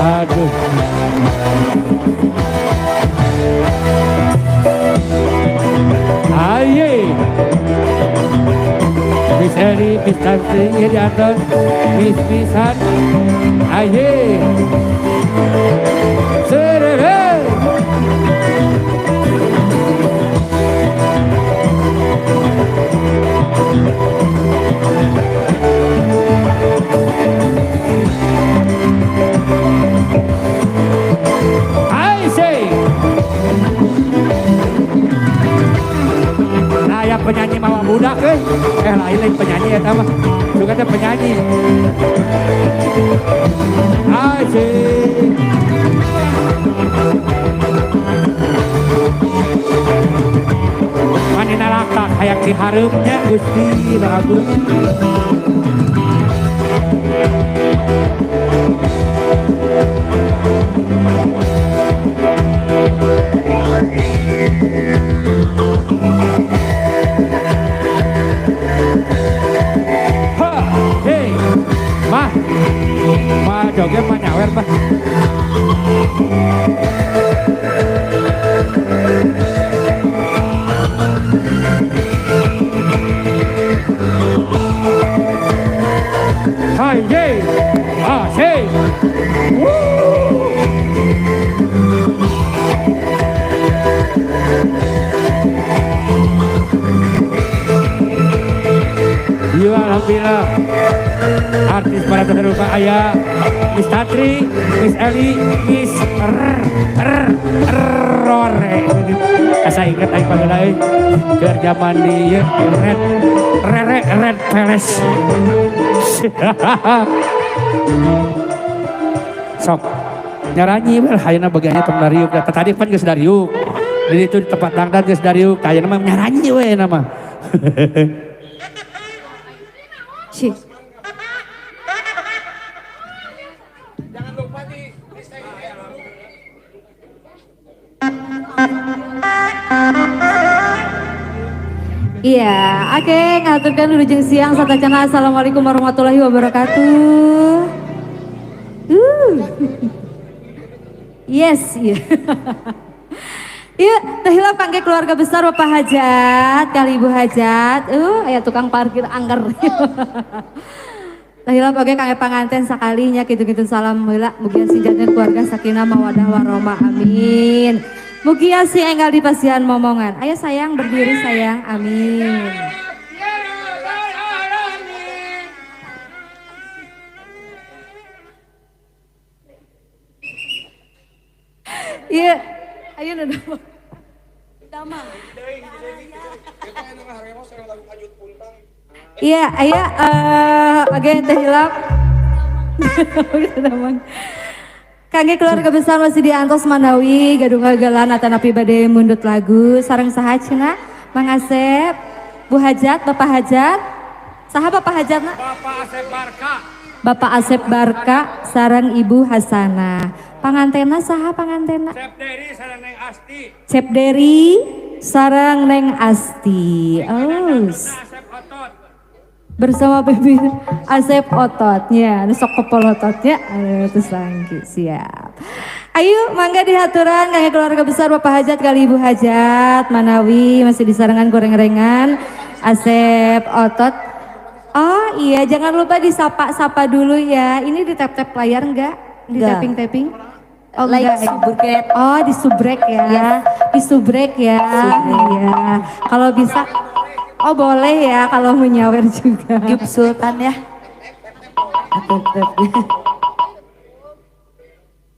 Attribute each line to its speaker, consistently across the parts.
Speaker 1: Aduh. Aye. Miss Eri, Miss Tantri, ya di atas, Miss Misan, aye. Serere. I say. Nah, ya penyanyi mama budak eh. Lain lain penyanyi ya mah. Suka teh penyanyi. I say. Manina lakak hayang dihareupnya Gusti Agung. Ha, hey, mah, mah joget mah nyawer mah. Hai, hey, ah, hey, woo. Iya, alhamdulillah. Artis pada terluka ayah Miss Tantri, Miss Eli, Miss R R Rore. Asa inget aing baheula euy. Keur zaman di ieu Red Rere Red Palace. Sok nyaranyi we ayeuna bagiannya tong dariuk. Da tadi pan geus dariuk. Di ditu di tempat dangdan geus dariuk. Ayeuna mah nyaranyi we na mah.
Speaker 2: Cik.
Speaker 3: Jangan lupa di
Speaker 2: Iya, oke, ngaturkan wilujeng siang satacana. Assalamualaikum warahmatullahi wabarakatuh. Yes, iya. Iya, teu hilap kangge keluarga besar Bapak Hajat, kali Ibu Hajat. Aya tukang parkir angker. Teu hilap oge kangge panganten sakalinya kitu-kitu salam heula mugia sing janten keluarga sakinah mawadah warahmah. Amin. Mugia sing enggal dipasihan momongan. Ayo sayang berdiri sayang. Amin. Iya, ayo udah. Damang. Iya, ayo oke teh hilap. Damang. Kangge keluarga besar masih diantos manawi gaduh gagelan atanapi bade mundut lagu sareng saha cenah Mang Asep, Bu Hajat, Bapak Hajat. Saha Bapak Hajat na?
Speaker 1: Bapak Asep Barka.
Speaker 2: Bapak Asep Barka sareng Ibu Hasanah. Pangantena saha pangantena?
Speaker 1: Cep Deri sareng Neng Asti.
Speaker 2: Cep Deri sareng Neng Asti. Oh.
Speaker 1: Asep Otot.
Speaker 2: Bersama Baby Asep Ototnya, nu sok kepolototnya, aduh terus lagi siap. Ayo mangga dihaturan kangge keluarga besar Bapak Hajat kali Ibu Hajat, manawi masih disarengan goreng-gorengan Asep Otot. Oh iya, jangan lupa disapa-sapa dulu ya. Ini di tap-tap layar enggak? Di tapping-tapping? Oh,
Speaker 4: like
Speaker 2: enggak.
Speaker 4: Subrek.
Speaker 2: Oh, di subrek ya.
Speaker 4: Yes.
Speaker 2: Di subrek ya. Iya. Kalau bisa, oh boleh ya kalau mau nyawer juga.
Speaker 4: Gip Sultan ya.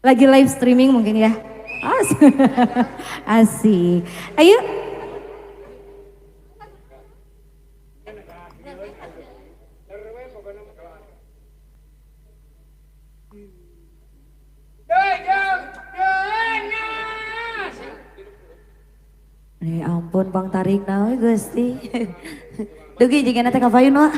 Speaker 2: Lagi live streaming mungkin ya. Asik. Ayo.
Speaker 4: Eh ampun Bang tarik nawe Gusti. Dugi jigana teh ka payun wa.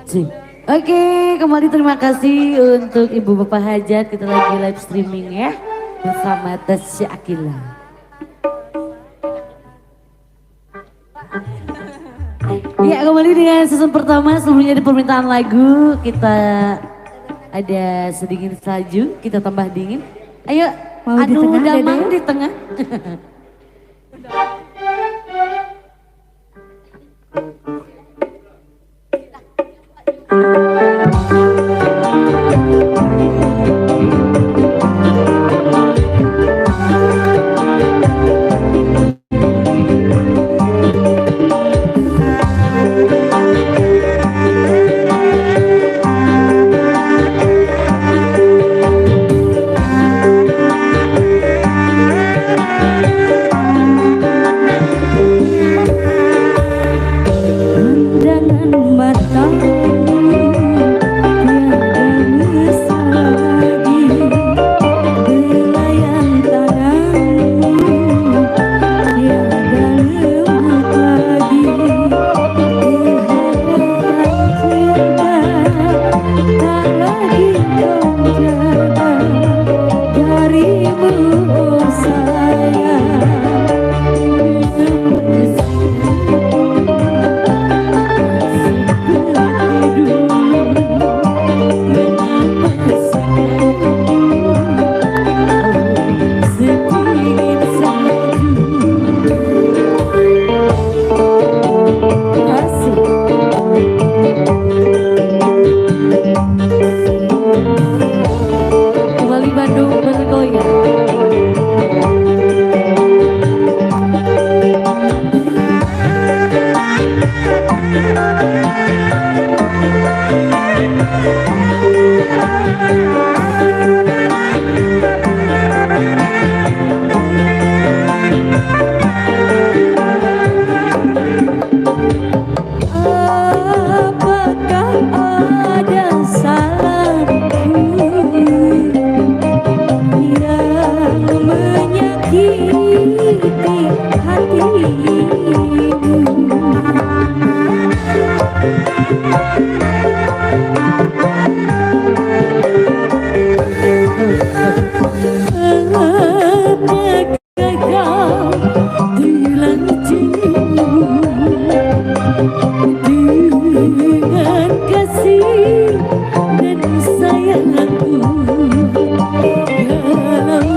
Speaker 4: Cik. Oke, kembali terima kasih untuk Ibu Bapak Hajat. Kita lagi live streaming ya bersama Tasya Aqilla. Ya, kembali dengan season pertama. Sebelumnya di permintaan lagu kita ada sedingin salju, kita tambah dingin. Ayo,
Speaker 2: Mau di
Speaker 4: anu
Speaker 2: tengah,
Speaker 4: damang
Speaker 2: Dede?
Speaker 4: Di tengah.
Speaker 2: Pandangan matamu tiada mesra lagi, belayan tanganmu tiada lembut lagi. Kehangatan cinta tak lagi kau jaga darimu, oh sayang. Seperti dulu, mengapa sikapmu sedingin salju? Asik.
Speaker 4: Kembali Bandung bergoyang.
Speaker 2: Apakah ada salahku yang menyakiti hatimu? Apakah kau telah jemu dengan kasih dan sayangku? Kalau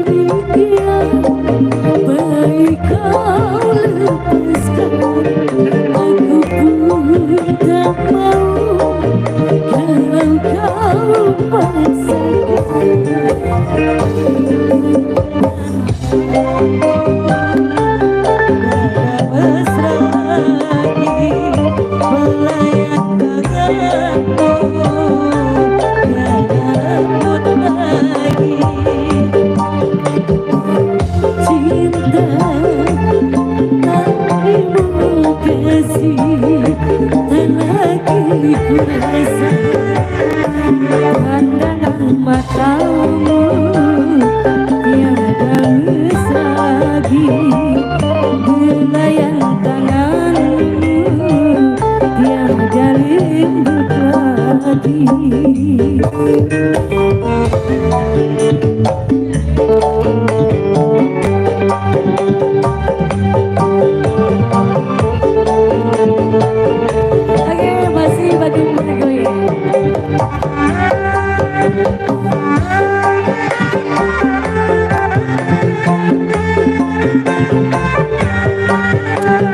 Speaker 2: demikian, baik kau lepaskan. Aku pun tak mau kalau kau paksakan. Mesra lagi, belayan tanganmu tiada lembut lagi. Cinta tangimu kasih tak lagi ku rasa. Pandangan matamu tiada mesra lagi, belayan tanganmu tiada lembut lagi.
Speaker 4: Oke, masih Bandung bergoyang.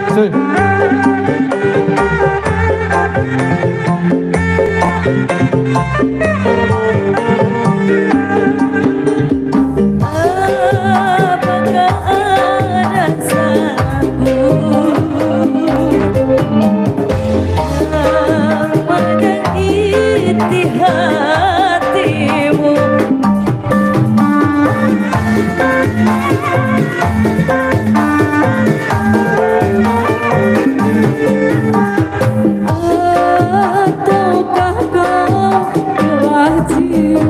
Speaker 3: Suy.
Speaker 2: Apakah ada salahku yang menyakiti hatimu? Ataukah kau telah jiwa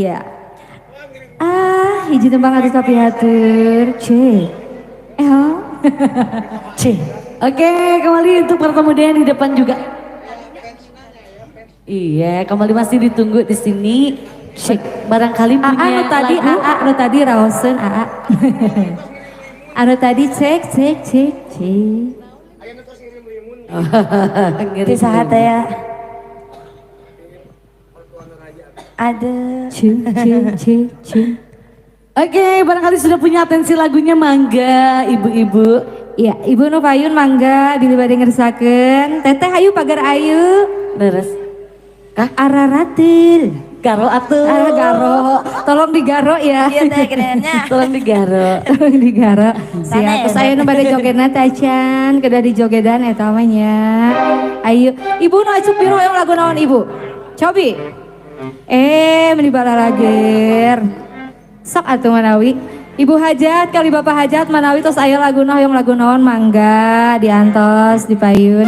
Speaker 2: Iya. Ah, hiji tembang atus tapi hatur. C. L.
Speaker 4: C. Oke, kembali untuk pertemuan di depan juga. Iya, kembali masih ditunggu di sini. Cek, barangkali
Speaker 2: AA
Speaker 4: punya
Speaker 2: nu tadi
Speaker 4: lagu.
Speaker 2: AA nu tadi raoseun AA. Anu tadi cek cek cek cek.
Speaker 4: Ngirim
Speaker 5: Ti saha teh ya? Ada.
Speaker 2: C C C C.
Speaker 4: Oke, barangkali sudah punya atensi lagunya, mangga ibu-ibu.
Speaker 2: Iya, Ibu nu payun mangga bilih bade ngersakeun. Teteh hayu pagar ayu.
Speaker 4: Leres. Hah?
Speaker 2: Araratil.
Speaker 4: Garo atuh.
Speaker 2: Ah, garo. Tolong digaro ya.
Speaker 5: Iya teh kerennya.
Speaker 4: Tolong digaro.
Speaker 2: Tolong digaro. Siap.
Speaker 5: Sana ya,
Speaker 2: Terus aya nu bade jogetna teh acan, kedah dijogedan eta mah nya. Ayo, Ibu nu acuk biru hoyong lagu naon Ibu? Cobi. Meni balalager. Sok atuh manawi. Ibu hajat kali Bapak hajat manawi tos aya laguna hoyong lagu naon mangga diantos dipayun.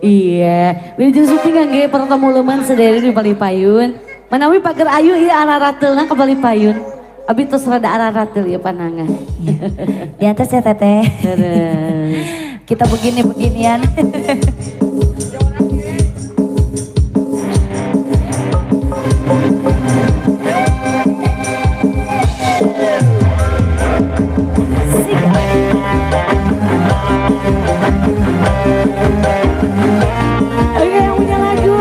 Speaker 4: Iya, wilujeng syuting kangge pertemu leman sedaya di Bali Payun. Manawi pager ayu ieu araratelna ke Bali Payun. Abi tos rada araratel ieu panangan.
Speaker 5: Di atas ya teteh.
Speaker 4: Terus.
Speaker 5: Kita begini-beginian.
Speaker 4: Oke, yang punya lagu.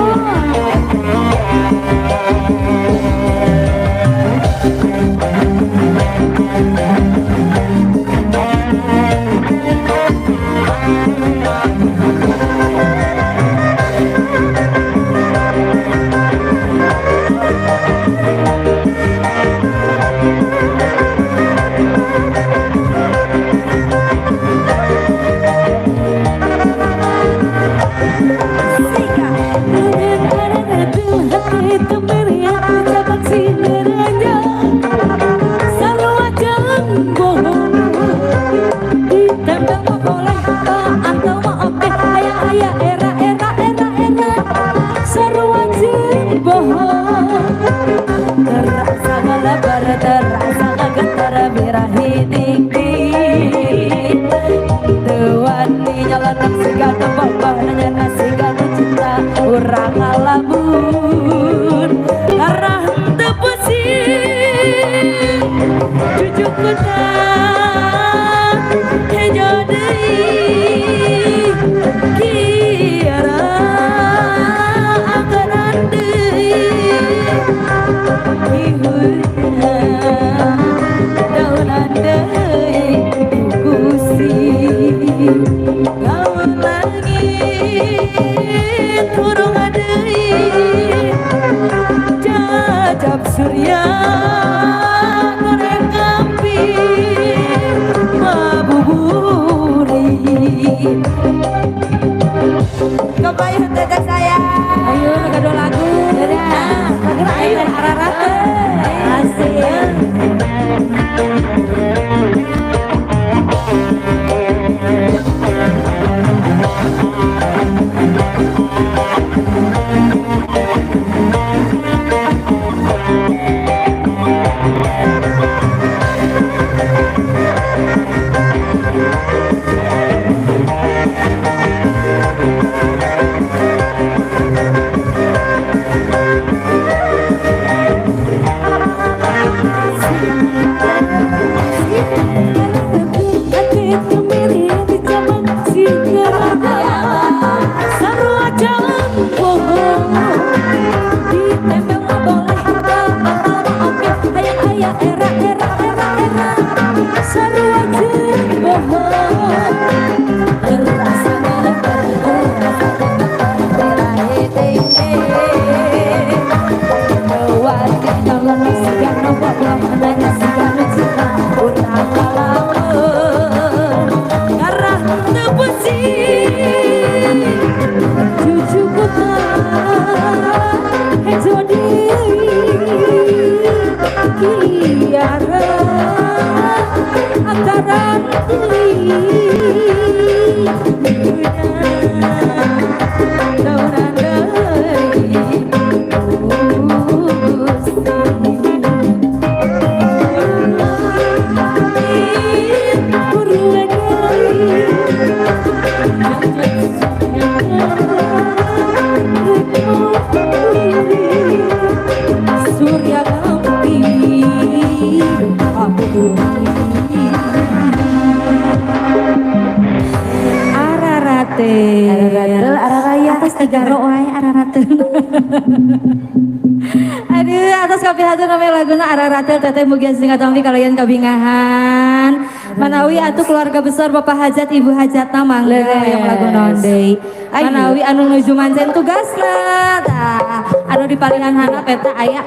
Speaker 5: Urang ngalamun karena henteu pusing cucuk kota hejo deui kiara angkeran deui kihunya daunan deui kusi gaun langit turun deui jajab surya goreng api.
Speaker 2: Jero wae ararateul. Aduh, atas kapihatur namanya laguna ararateul teteh mugia sing katampi kalian kabingahan. Manawi atuh keluarga besar Bapak Hajat Ibu Hajatna mangga yang lagu naon deui. Manawi anu nuju mancen tugasna tah anu di palingan handap eta aya.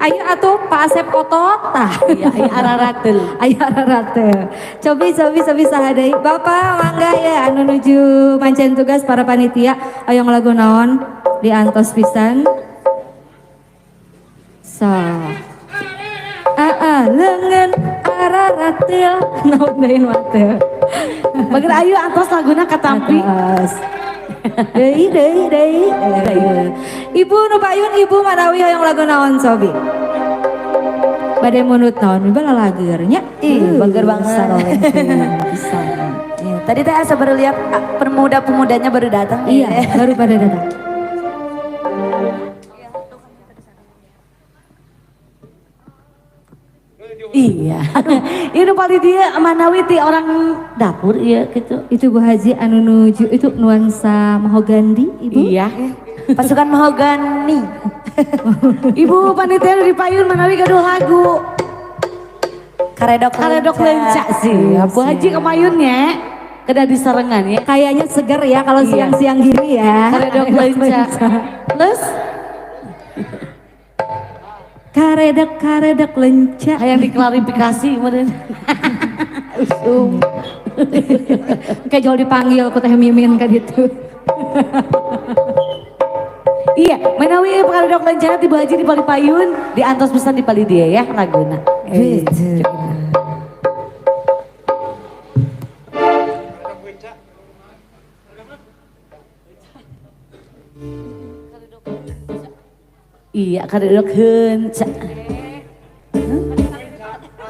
Speaker 2: Ayo atuh Pak Asep Otot tah.
Speaker 4: Iya, aya ararateul.
Speaker 2: Aya ararateul. Cobi cobi cobi saha deui. Bapak mangga ya anu nuju mancen tugas para panitia ayo lagu naon diantos pisan. So. Aa leungeun ararateul naon deui mah teu.
Speaker 4: Bager ayo antos laguna katampi.
Speaker 2: Atos. Deui deui deui. Ibu nu payun ibu manawi hoyong lagu naon cobi. Bade munut naon balalageur nya.
Speaker 5: Ih, bager banget.
Speaker 2: Saroleh pisan.
Speaker 5: Iya, tadi teh asa baru lihat pemuda-pemudanya baru datang.
Speaker 2: Iya, baru pada datang.
Speaker 4: Iya. Ini paling dia manawi ti orang dapur iya gitu.
Speaker 2: Itu Bu Haji anu nuju itu nuansa mahogani Ibu.
Speaker 4: Iya.
Speaker 5: Pasukan mahogani.
Speaker 4: Ibu panitia di payun manawi gaduh lagu.
Speaker 5: Karedok
Speaker 4: Karedok lenca sih. Bu Haji kemayunnya kena disarengan ya.
Speaker 2: Kayaknya seger ya kalau
Speaker 4: Iya.
Speaker 2: siang-siang gini ya.
Speaker 4: Karedok lenca. Terus
Speaker 2: karedok karedok lenca.
Speaker 4: kayak diklarifikasi kemarin.
Speaker 2: Usum. Kayak jauh dipanggil ku Teh Mimin kan gitu.
Speaker 4: Iya, manawi karedok lenca ti Bu Haji di Palipayun, di antos pisan di Pali dia ya laguna.
Speaker 2: Gitu.
Speaker 4: Iya, karedok henca.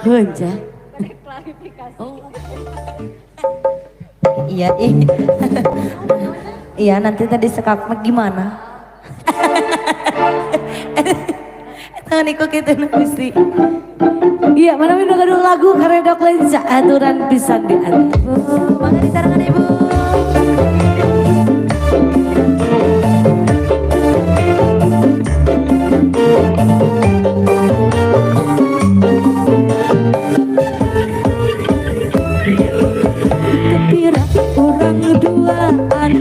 Speaker 4: Henca.
Speaker 5: Iya, ih. Iya, nanti tadi sekak mah gimana? Tangan iku kitu nu Gusti.
Speaker 4: Iya, manawi nu gaduh lagu karedok lenca aturan pisan di antos.
Speaker 5: Bu, mangga disarengan Ibu.
Speaker 2: Kepira urang duaan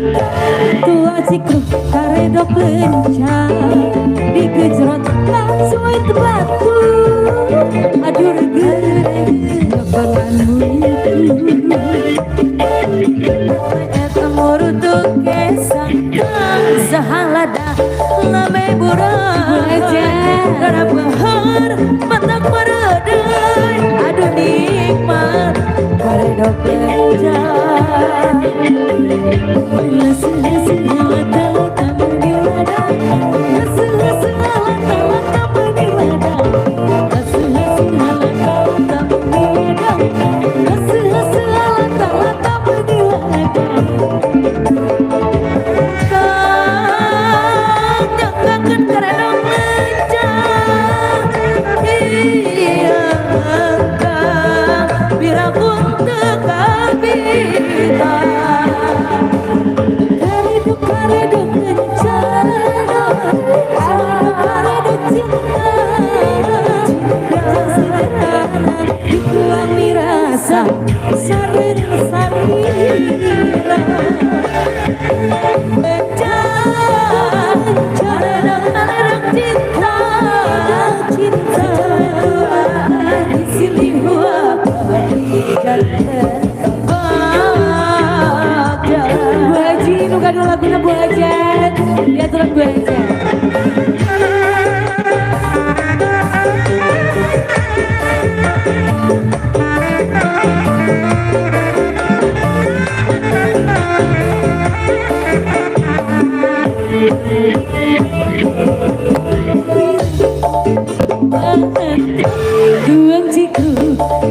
Speaker 2: tua cikru karedok lenca digejrot langsung batu aduh gede nyebangan mutu
Speaker 5: Eta murutuk kesangkang sahalada lambe burang
Speaker 4: Aja.
Speaker 5: Rara matak meredai aduh nikmat karedok lenca. Kang karedok lenca. Iya kang birakun teu kabita.
Speaker 2: Karedok karedok lenca karedok karedok cinta sederhana dikuang mirasa sareng sarira.
Speaker 5: Lenca, karedok karedok cinta,
Speaker 2: cinta
Speaker 5: silih bagja.
Speaker 4: Bu Haji nu gaduh laguna Bu Hajat, diaturan Bu Hajat. Duang ciku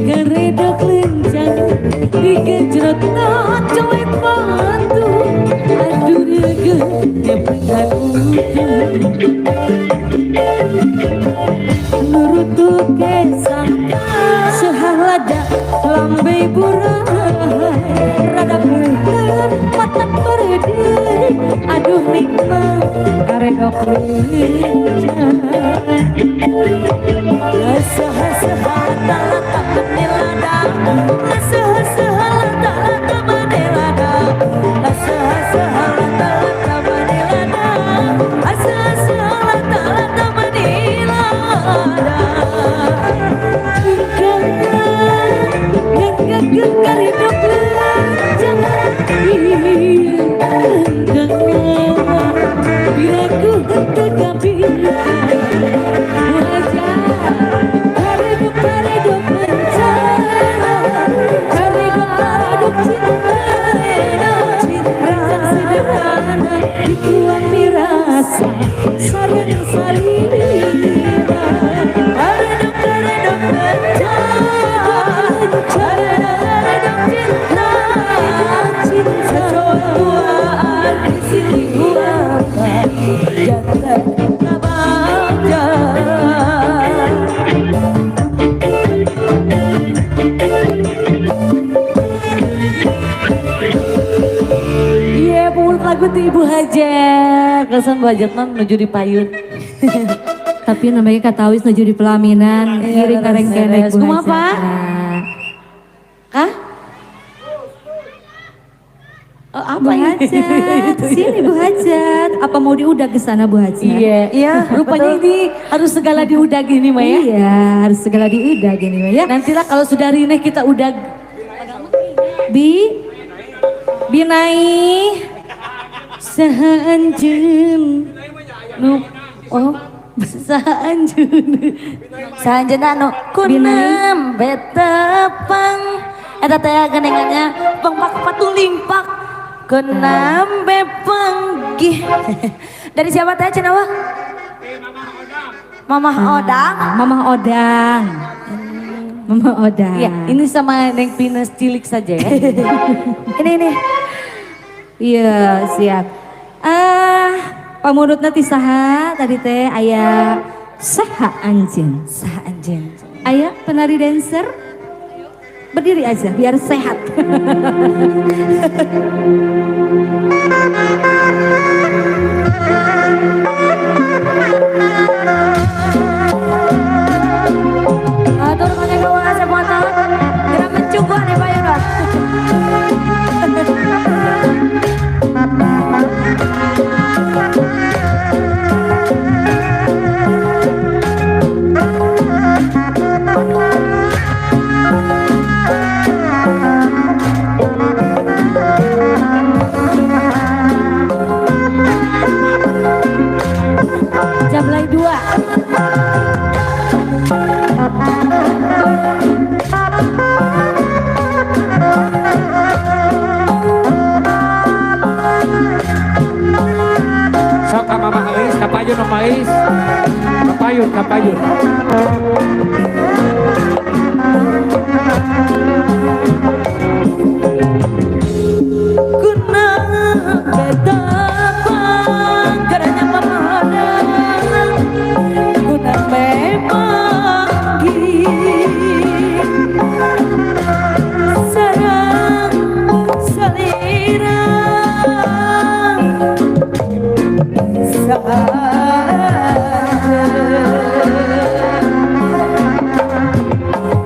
Speaker 4: karedok lencang digejrot coet batu aduh rege nyepengan utuh
Speaker 2: nurutu kesang sehalada lambe burai rada beuteung matak meredeuy
Speaker 4: Aduh nikmat karedok leuncan. Iya, pemulung lagu ti Ibu Hajat. Kesan Bu Hajat mah menuju di payun.
Speaker 2: Tapi namanya katawis nuju di pelaminan,
Speaker 4: Iya,
Speaker 2: ngiring kareng kenek Bu
Speaker 4: Kumaha,
Speaker 2: Hajat.
Speaker 4: Pak? Kah? Oh, apa
Speaker 2: Bu
Speaker 4: ini?
Speaker 2: Hajat, sini Bu Hajat. Apa mau diudag ke sana Bu Hajat?
Speaker 4: Iya,
Speaker 5: Iya,
Speaker 4: rupanya
Speaker 5: betul.
Speaker 4: ini harus segala diudag ini Maya.
Speaker 2: Iya, harus segala diudag ini Maya.
Speaker 4: Nantilah kalau sudah rineh kita udag.
Speaker 2: Bi, Binai,
Speaker 4: Saha anjeun nu oh saha anjeun.
Speaker 5: Saanjeunna anu kunam betepang eta teh genengannya pangpak patulimpak kunam bepanggih. Dari siapa teh cenah wah? Mamah Odang.
Speaker 2: Mamah Odang. Mamah Odang.
Speaker 4: Iya, ini sama Neng Pinus cilik saja ya.
Speaker 5: Ini ini.
Speaker 2: Iya, siap. Pamurutna ti saha tadi teh aya saha anjeun.
Speaker 5: Saha anjeun.
Speaker 2: Aya penari dancer. Berdiri aja biar sehat.
Speaker 5: Atur kanya gawa asa motor. Geura mencukuan ya Pak Yono.
Speaker 4: Jablay 2.
Speaker 1: Sok ka Mama Eis, ka payun Mama Eis. Ka payun, ka payun.
Speaker 5: Kunam betapang geranya Mama Odang. Kunam bepanggih sarang salirang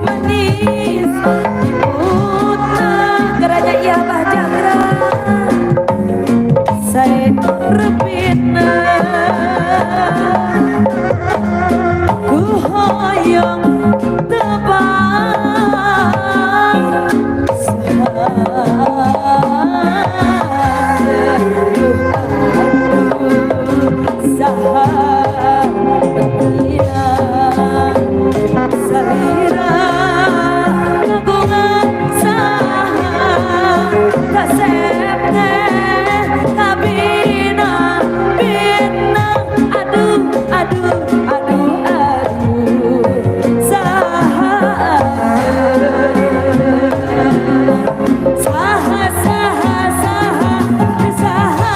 Speaker 5: manis imutna geranya iya Bah Jagra saya repitna ku hoyong tebang saha salira kagungan saha kasep teh kabina bina aduh aduh aduh aduh saha saha saha saha saha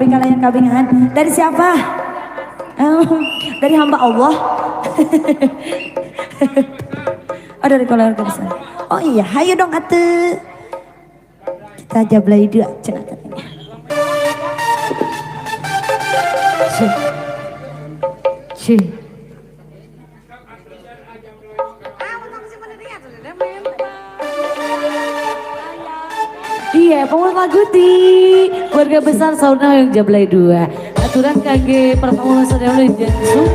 Speaker 5: Tapi kalian kabingan. Dari siapa? Dari hamba Allah. Oh dari keluarga besar. Oh iya, hayu dong atuh. Kita jablay dua cenah katanya.
Speaker 2: Ci.
Speaker 4: Iya, pengurus lagu di keluarga besar sauna yang jablay dua. Aturan kage pertama saudara lu jangan.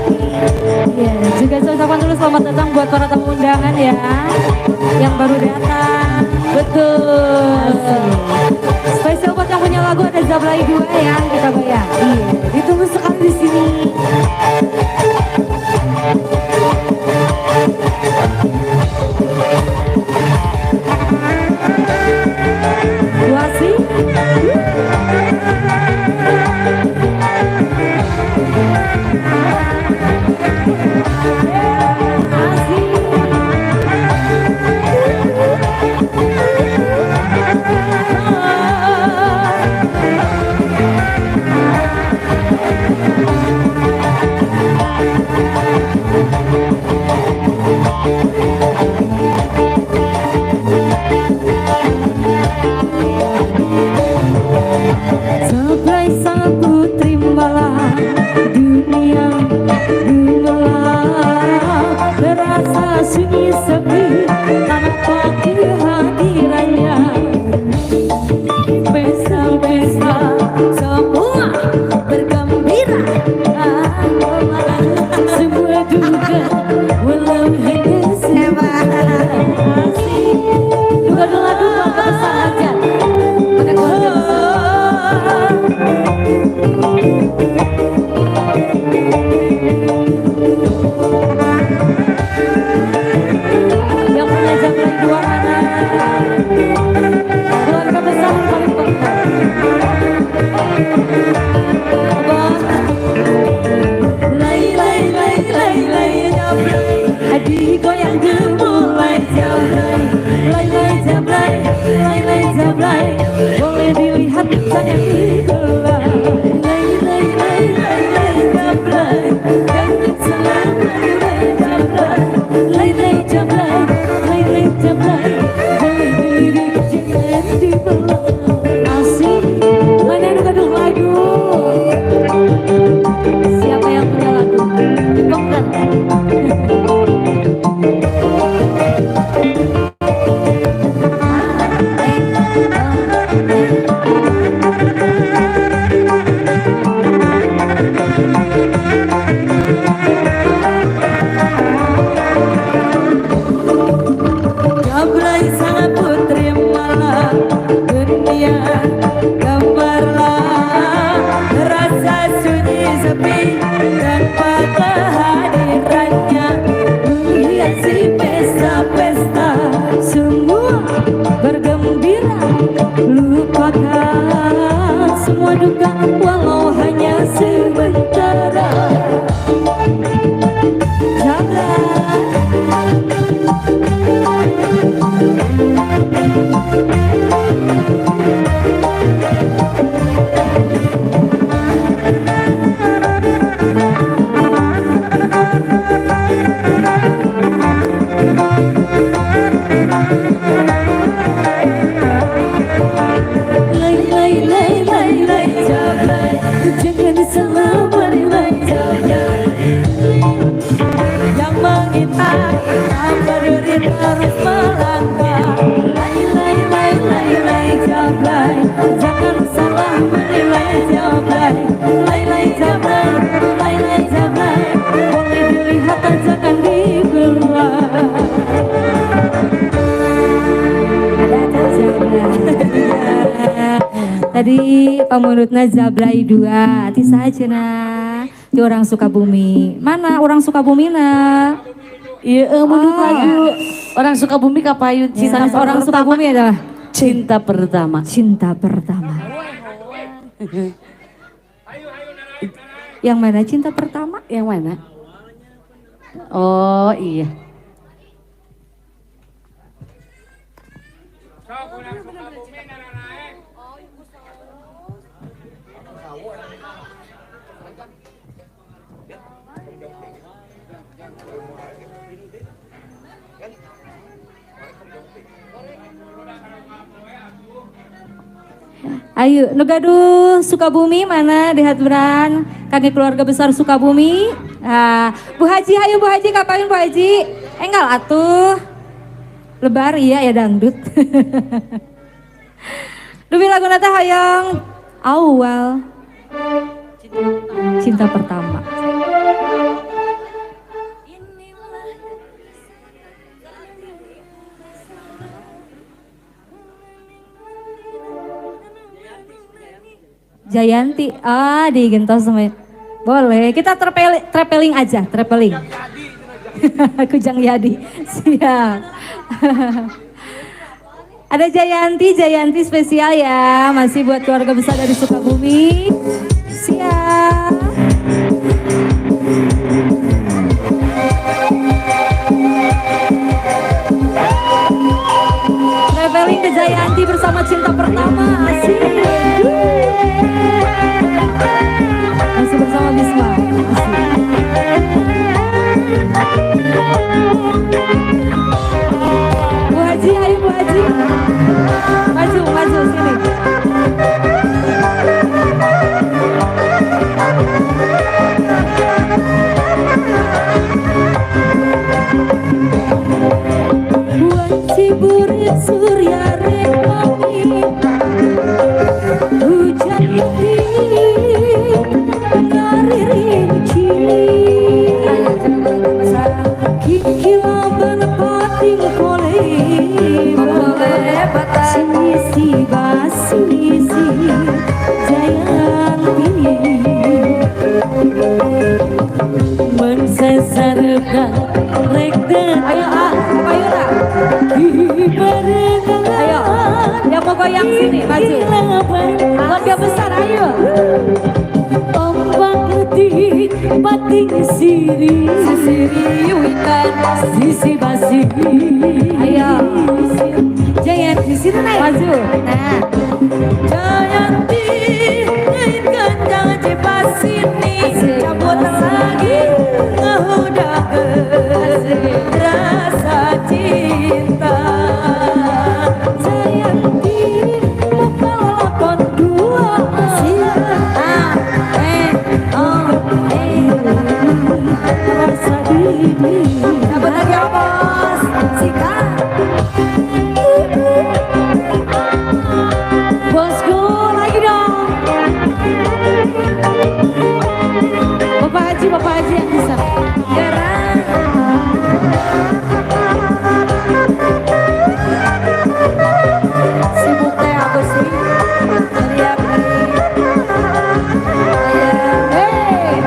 Speaker 2: Iya, juga saya ucapkan dulu selamat datang buat para tamu undangan ya, yang baru datang.
Speaker 4: Betul.
Speaker 2: Spesial buat yang punya lagu ada Jablay 2 ya, kita bayar.
Speaker 4: Iya, ditunggu sekali di sini.
Speaker 2: Wasi. Jablay sang putri malam, dunia gemelang, terasa sunyi sepi tanpa kehadirannya. Pesta-pesta semua bergembira,
Speaker 4: Semua duka walau hanya sebentar. Duka dulu lagu keluarga besar aja. Pakai keluarga besar.
Speaker 2: Yang punya Jablay 2 mana?
Speaker 4: Keluarga besar yang paling penting. Abang.
Speaker 5: Lay lay lay lay lay jablay, hati goyang gemulai jablay, lay lay jablay, lay lay jablay, boleh dilihat jangan dibelah. Lay lay lay lay lay jablay, jangan salah menilai jablay, lay lay jablay, lay lay jablay, boleh dilirik jangan dibelah.
Speaker 4: Asik. Mana yang gaduh lagu?
Speaker 2: Siapa yang punya lagu?
Speaker 4: Dibongkar.
Speaker 5: Jablay sang putri malam, dunia gemerlap, terasa sunyi sepi tanpa kehadirannya. Menghiasi pesta-pesta,
Speaker 2: Semua bergembira, lupakan semua duka walau hanya sementara. Jablay.
Speaker 5: Lay lay lay lay lay jablay, jangan salah menilai jablay. Yang mengintai tak berdiri terus melangkah. Lay lay lay lay lay jablay, jangan salah menilai jablay. Lay lay jablay, lay lay jablay, boleh dilihat jangan dibelah.
Speaker 2: Ada Jablay. Tadi pamundutna Jablay 2, ti saha cenah? Ti orang Sukabumi. Mana orang Sukabumi na?
Speaker 4: Iya, mundut lagu orang Sukabumi kapayun cinta
Speaker 2: Sanes orang
Speaker 4: pertama.
Speaker 2: Sukabumi adalah
Speaker 4: Cinta pertama.
Speaker 2: cinta pertama. Yang mana cinta pertama?
Speaker 4: Yang mana? Oh iya.
Speaker 2: Ayo, nu gaduh Sukabumi mana dihaturan kangge keluarga besar Sukabumi. Nah, Bu Haji, ayo Bu Haji, kapain Bu Haji? Enggal atuh. Lebar iya ya dangdut. Dupi lagu nata hayang awal cinta pertama. Jayanti, ah digentos sama. Boleh, kita traveling aja, traveling. Kujang Yadi, siap. Ada Jayanti, Jayanti spesial ya, masih buat keluarga besar dari Sukabumi. Siap. Traveling ke Jayanti bersama cinta pertama, asik. Masih bersama Bisma. Asik. Bu Haji, ayo Bu Haji. Maju, maju sini.
Speaker 5: Wanci burit surya rekami hujan lebih ngaririnci kiki laban pating koleba sisi basisi Jayanti mensesarkan rek.
Speaker 2: Ayo ah, ayo lah. Ayo, yang mau goyang sini, maju. Keluarga besar, ayo.
Speaker 5: Ombak letih, bating siri, sisiri witan, sisi basi.
Speaker 2: Ayo,
Speaker 4: Jayanti sini naik.
Speaker 2: Maju.
Speaker 4: Nah,
Speaker 5: Jayanti, ngaitkan jangan cipasini, cabut lagi ngahudakeun rasa cinta. Jayanti, muka lalakon dua.
Speaker 4: A, E, O, E.
Speaker 5: Rasa diri.
Speaker 4: Cabut lagi bos. Sikat. Bosku lagi dong. Bapak Haji yang bisa. Gerak.
Speaker 2: Sibuk teh aku sih. Teriak teriak.
Speaker 4: Hey.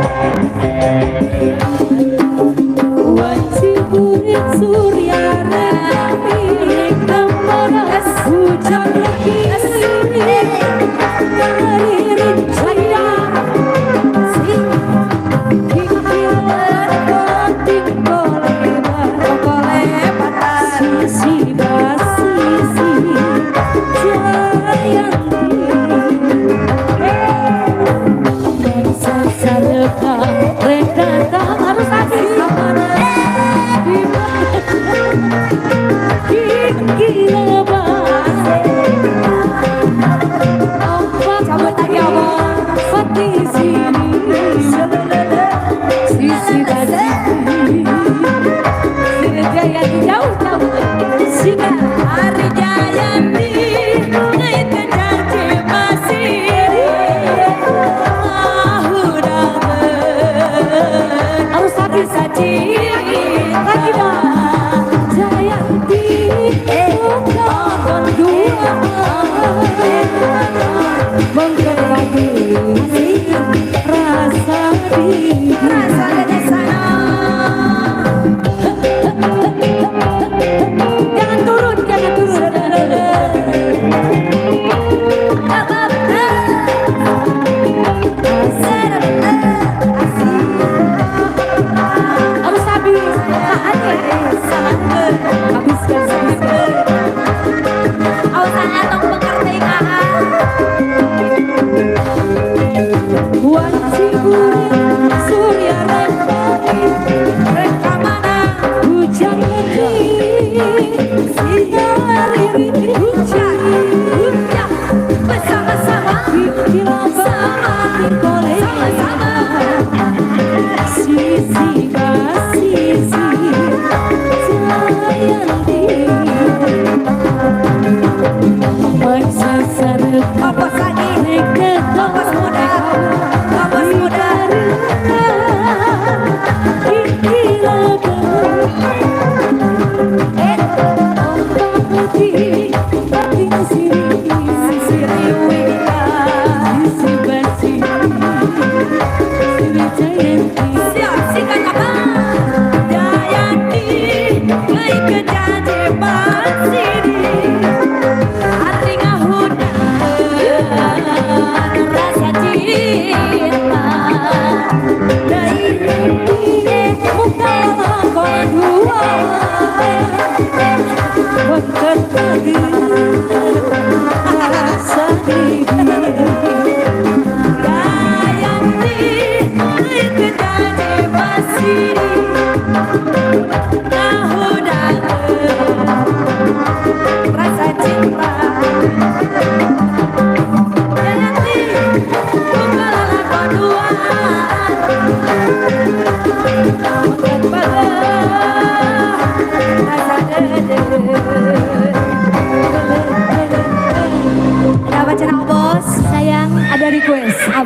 Speaker 5: Wanci burit surya rekami rekamaras hujan lagi ngaririnci kikilan batin koleba sisi basisi Jayanti Sasareka rekata
Speaker 4: Harus habis.
Speaker 2: Cabut lagi bos.
Speaker 4: Sini Jayanti jauh jauh. Sikat.
Speaker 5: Hari Jayanti ngaitkan janji masih
Speaker 4: Harus habis. Lagi dong.
Speaker 5: Jayanti bukan dua menggerakkan rasa diri.
Speaker 4: Jangan turun, jangan turun. Harus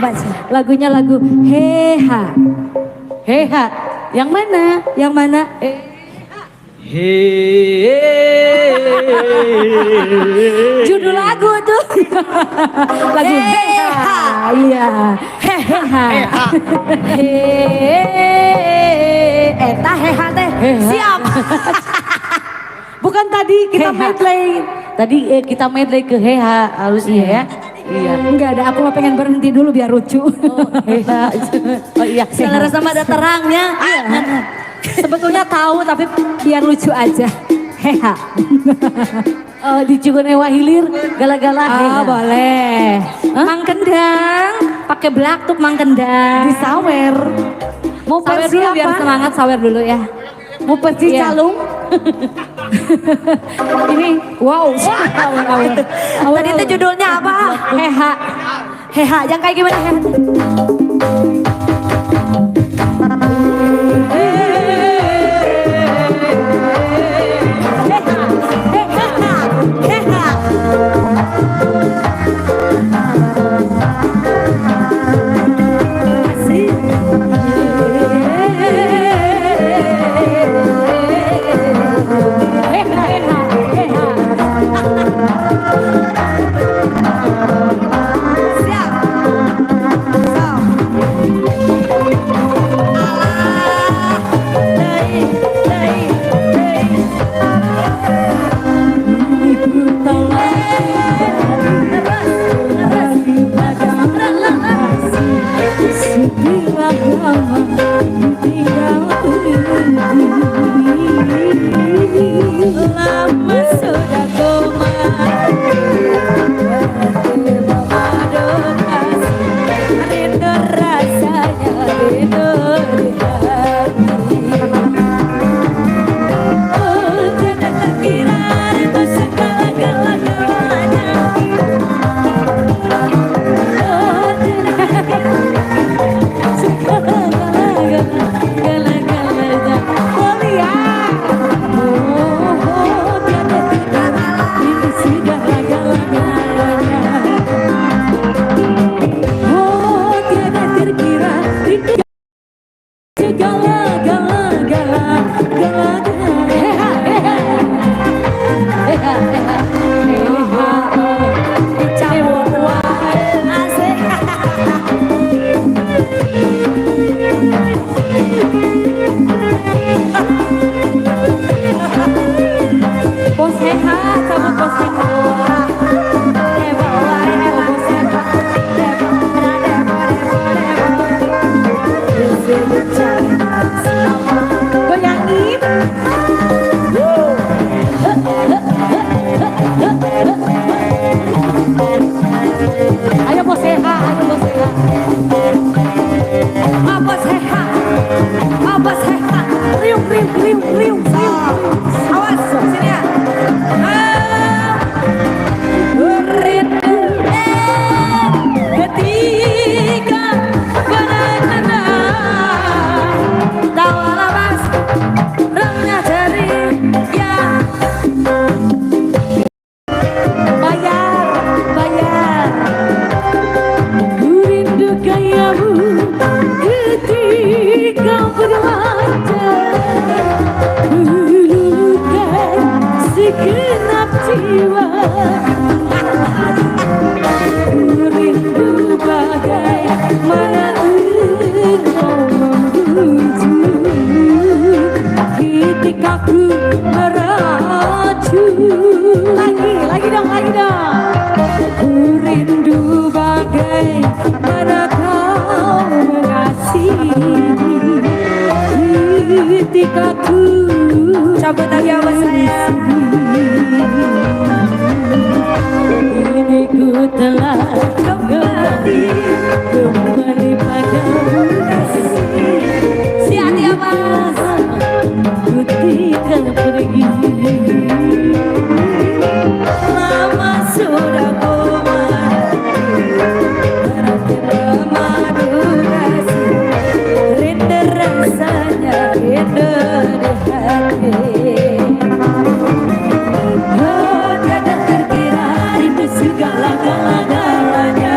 Speaker 2: Coba sih. Lagunya lagu Heha.
Speaker 4: Heha, yang mana?
Speaker 2: Yang mana? Judul lagu tuh. Lagu Heha. Iya. Heha.
Speaker 5: Eta heha teh. Siap.
Speaker 4: Bukan tadi kita
Speaker 2: Heha.
Speaker 4: Medley. Tadi kita medley ke Heha harusnya ya. Iya.
Speaker 2: Enggak ada, aku mah pengen berhenti dulu biar lucu.
Speaker 4: Oh, Heha. Oh iya.
Speaker 5: Selera sama ada terangnya.
Speaker 2: Sebetulnya tahu tapi biar lucu aja. Heha.
Speaker 4: Oh, di Cigonewa Hilir gala-gala
Speaker 2: Oh,
Speaker 4: Heha.
Speaker 2: boleh. Mang Kendang, pakai belaktuk Mang Kendang.
Speaker 4: Disawer. Mau
Speaker 2: Sawer
Speaker 4: versi
Speaker 2: dulu biar
Speaker 4: apa?
Speaker 2: semangat, sawer dulu ya.
Speaker 4: Mau versi
Speaker 2: Iya.
Speaker 4: calung?
Speaker 2: Ini wow, awal awal.
Speaker 5: Tadi itu judulnya apa?
Speaker 2: Heha.
Speaker 5: Heha, yang kayak gimana heha? Heha, heha, heha.
Speaker 2: Heha, heha, heha.
Speaker 5: Siap. So. Alah. Deui, deui, deui.
Speaker 2: Setelah lama ditinggal pergi.
Speaker 5: Lama sudah koma. Rindu rasanya, rindu di hati. Oh, tidak terkira rindu segala-galanya. Oh, tidak terkira segala-galanya.
Speaker 2: Kuliah. Oh, tiada terkira rindu segala-galanya. Oh, tiada terkira rindu segala-galanya. Heha, heha. Heha, heha. Heha.
Speaker 5: Dicampur wae. Asik.
Speaker 2: Bos heha, cabut bos heha.
Speaker 5: Debo wae,
Speaker 2: Bos heha.
Speaker 4: Goyangin. Ayo bos Heha, ayo bos Heha.
Speaker 5: Bos heha. Bos heha.
Speaker 4: Riung, riung, riung, riung, riung.
Speaker 5: Awas, sini ya. Ah, rindu ketika berenang, tawa lepas rengnya ceria.
Speaker 4: Bayar, bayar. Ku rindu gayamu ketika berwajah. Luluhkan segenap jiwa. Ku rindu bagaimana engkau membujuk ketika ku merajuk. Lagi, lagi dong, lagi dong.
Speaker 2: Ku rindu bagaimana kau mengasihi ketika ku
Speaker 5: Cabut lagi sama saya.
Speaker 4: Ini ku telah kembali, kembali padamu kasih.
Speaker 5: Siap ya mas.
Speaker 4: Ku tidak pergi.
Speaker 5: Lama sudah koma. Berarti memadu kasih. Rindu rasanya, rindu di hati. Oh, tiada terkira rindu segala-galanya.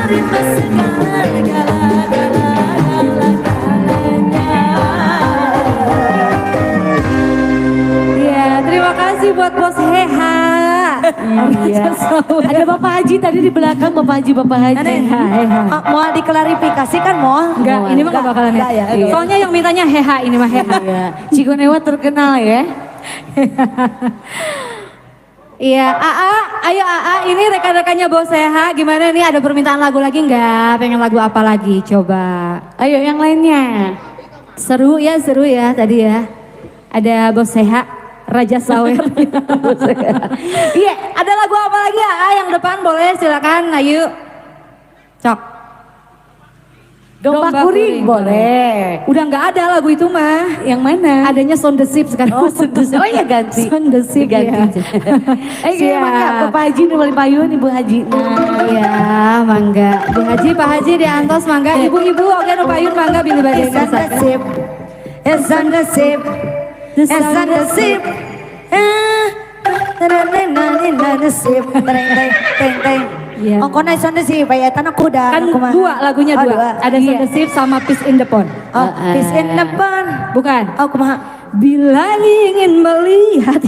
Speaker 5: Sarimba segala-gala-gala-galanya.
Speaker 2: Iya, terima kasih buat Bos Heha.
Speaker 4: Iya. Ada Bapak Haji tadi di belakang, Bapak Haji, Bapak Haji.
Speaker 2: Heha, Heha.
Speaker 5: Mau diklarifikasi kan mau?
Speaker 2: Enggak, ini mah gak bakalan
Speaker 5: Enggak ya.
Speaker 2: Soalnya yang mintanya Heha, ini mah Heha.
Speaker 4: Iya. Cigonewa terkenal ya.
Speaker 2: Iya, AA, ayo AA, ini rekan-rekannya Bos Heha, gimana nih, ada permintaan lagu lagi nggak? Pengen lagu apa lagi? Coba.
Speaker 4: Ayo yang lainnya.
Speaker 2: Seru ya tadi ya. Ada Bos Heha, Raja Sawer. Iya, ada lagu apa lagi AA yang depan boleh silakan, ayo. Cok.
Speaker 4: Domba kuring boleh.
Speaker 2: Udah nggak ada lagu itu mah.
Speaker 4: Yang mana?
Speaker 2: Adanya Sound the Ship sekarang.
Speaker 4: Oh, Sound the Ship. Oh iya ganti.
Speaker 2: Sound the Ship
Speaker 4: Diganti.
Speaker 2: ya.
Speaker 4: Eh, mangga Bapak Haji nu balik payun, Ibu Haji. Nah.
Speaker 2: Iya, mangga. Bu Haji, Pak Haji diantos mangga. Ibu-ibu oke nu payun mangga bilih bade
Speaker 5: It's on the ship. It's on the ship. It's on the ship.
Speaker 2: Iya.
Speaker 5: Ongkona it's on the ship, aya eta na kuda.
Speaker 2: Kan dua lagunya dua. Ada Sound the Ship sama Peace in the Pond.
Speaker 5: Oh, Peace in the Pond.
Speaker 2: Bukan.
Speaker 5: Oh, kumaha?
Speaker 2: Bila ingin melihat.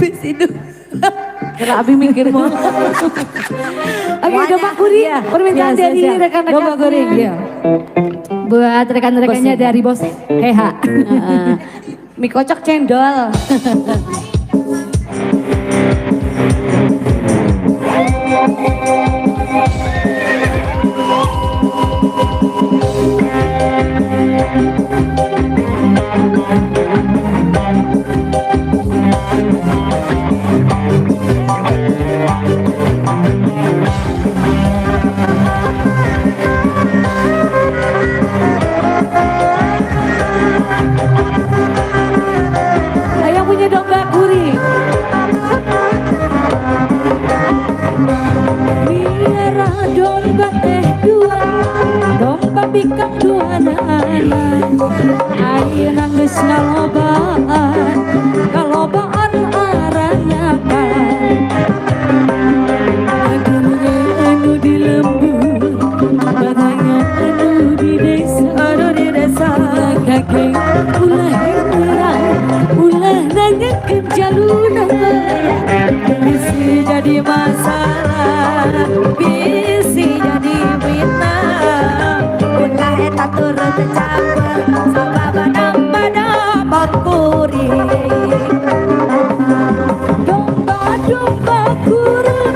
Speaker 5: Peace in the
Speaker 4: Kira abi mikir mau. Oke, domba kuring. Permintaan
Speaker 2: Iya,
Speaker 4: dari
Speaker 2: siap.
Speaker 4: rekan-rekan.
Speaker 2: Domba kuring, iya. Buat rekan-rekannya dari Bos Heha.
Speaker 4: Mie kocok cendol. Yang punya domba kuring.
Speaker 5: Miara domba teh dua, domba bikang dua nana. Ayeuna geus ngalobaan, kalobaan aranyakan. Anu di lembur, barangnya anu di desa, anu di desa. Kakek ulah heran, ulah nanyakeun jaluna. Bisi jadi masalah, bisi jadi fitnah. Ulah eta turut caper, sabab nambah dapat kuring. Domba-domba kurun,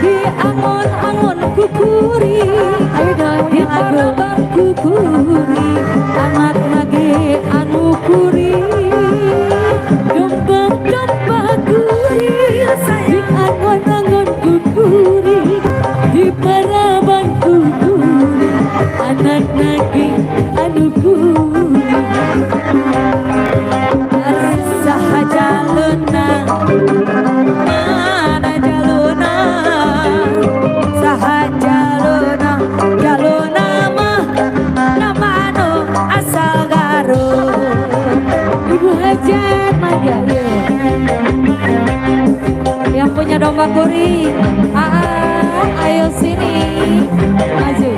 Speaker 5: di angon-angon kukuring.
Speaker 4: Ayo dong,
Speaker 5: Di
Speaker 4: yang lagu.
Speaker 5: paraban kukuring, anak nage anu kuring. Domba-domba kuring, di angon-angon kukuring. Di paraban kukuring, anak nage anu kuring. Saha jaluna, mana jaluna, saha jaluna, jaluna mah nama anu asal Garut.
Speaker 4: Ibu Hajat mangga.
Speaker 2: Yang punya domba kuring, AA, ayo sini, maju.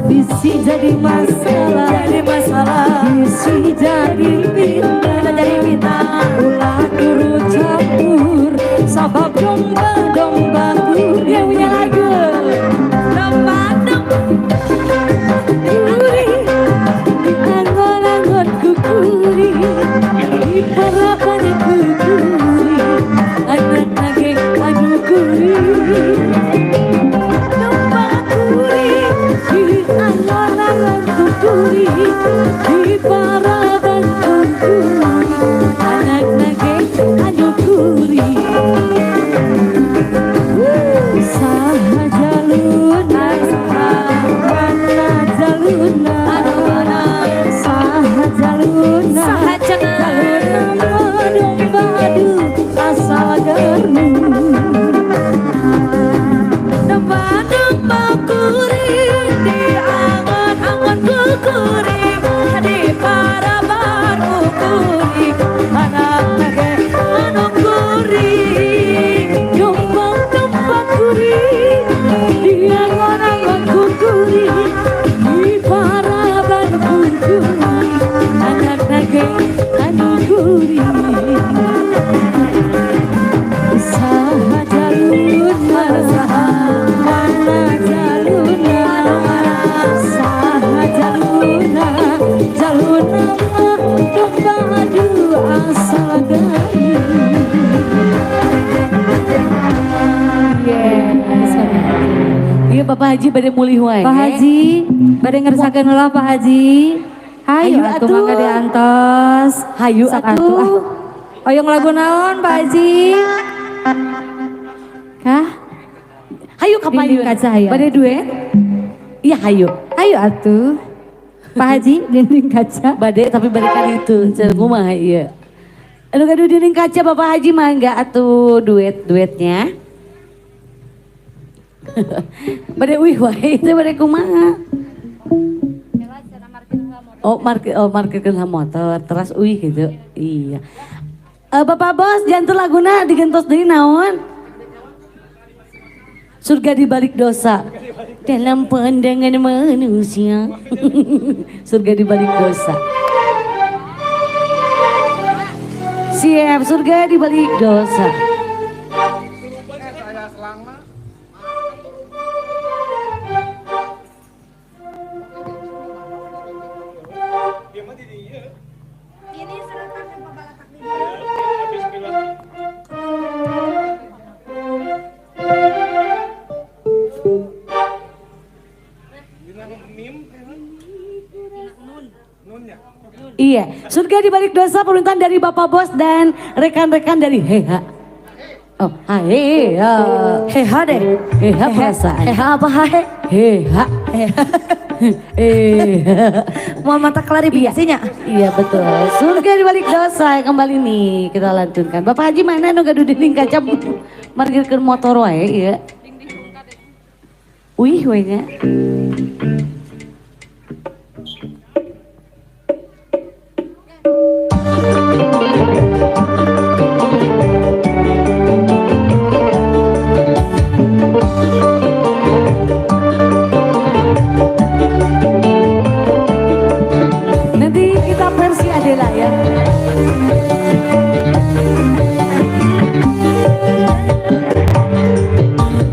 Speaker 5: Bisi jadi masalah, jadi masalah, bisi jadi fitnah, jadi fitnah. Ulah turut campur, sabab domba-domba
Speaker 4: Dia punya lagu.
Speaker 5: Domba domba
Speaker 4: Kuri, di angon-angon kukuri, di parapan kukuri, anak nage anu kuri. Bapak Haji bade mulih wae.
Speaker 2: Pak Haji, bade ngersakeun heula Pak Haji. Hayu
Speaker 4: Hayu
Speaker 2: atuh
Speaker 4: atuh.
Speaker 2: Mangga diantos.
Speaker 4: Hayu
Speaker 2: Sok
Speaker 4: atuh.
Speaker 2: Ah. Oyong lagu naon Pak Haji? Kah?
Speaker 4: Hayu ka
Speaker 2: Dinding
Speaker 4: payun.
Speaker 2: kaca hayu.
Speaker 4: Bade duet? Iya hayu.
Speaker 2: Hayu atuh. Pak Haji, dinding kaca.
Speaker 4: Bade tapi balikan itu, cenah kumaha ieu. Anu gaduh dinding kaca Bapak Haji mangga atuh duet-duetnya. Bade uih wae teh bade kumaha? Oh, market, oh marketkeun motor teras uih gitu. Iya. Bapak Bos, jantung laguna digentos deui naon? Surga di balik dosa. Dalam pandangan manusia. Surga di balik dosa. Siap, surga di balik dosa. Iya, surga di balik dosa permintaan dari Bapak Bos dan rekan-rekan dari Heha. Oh, Heha.
Speaker 5: Heha deh.
Speaker 4: Heha perasaan.
Speaker 5: Heha apa hahe?
Speaker 4: Heha. Heha.
Speaker 5: Mau mata klarifikasinya.
Speaker 4: Iya betul. Surga di balik dosa kembali nih kita lantunkan. Bapak Haji mana nu gaduh dinding kaca margirkeun motor wae ieu. Wih we nya. Nanti kita versi Adela ya.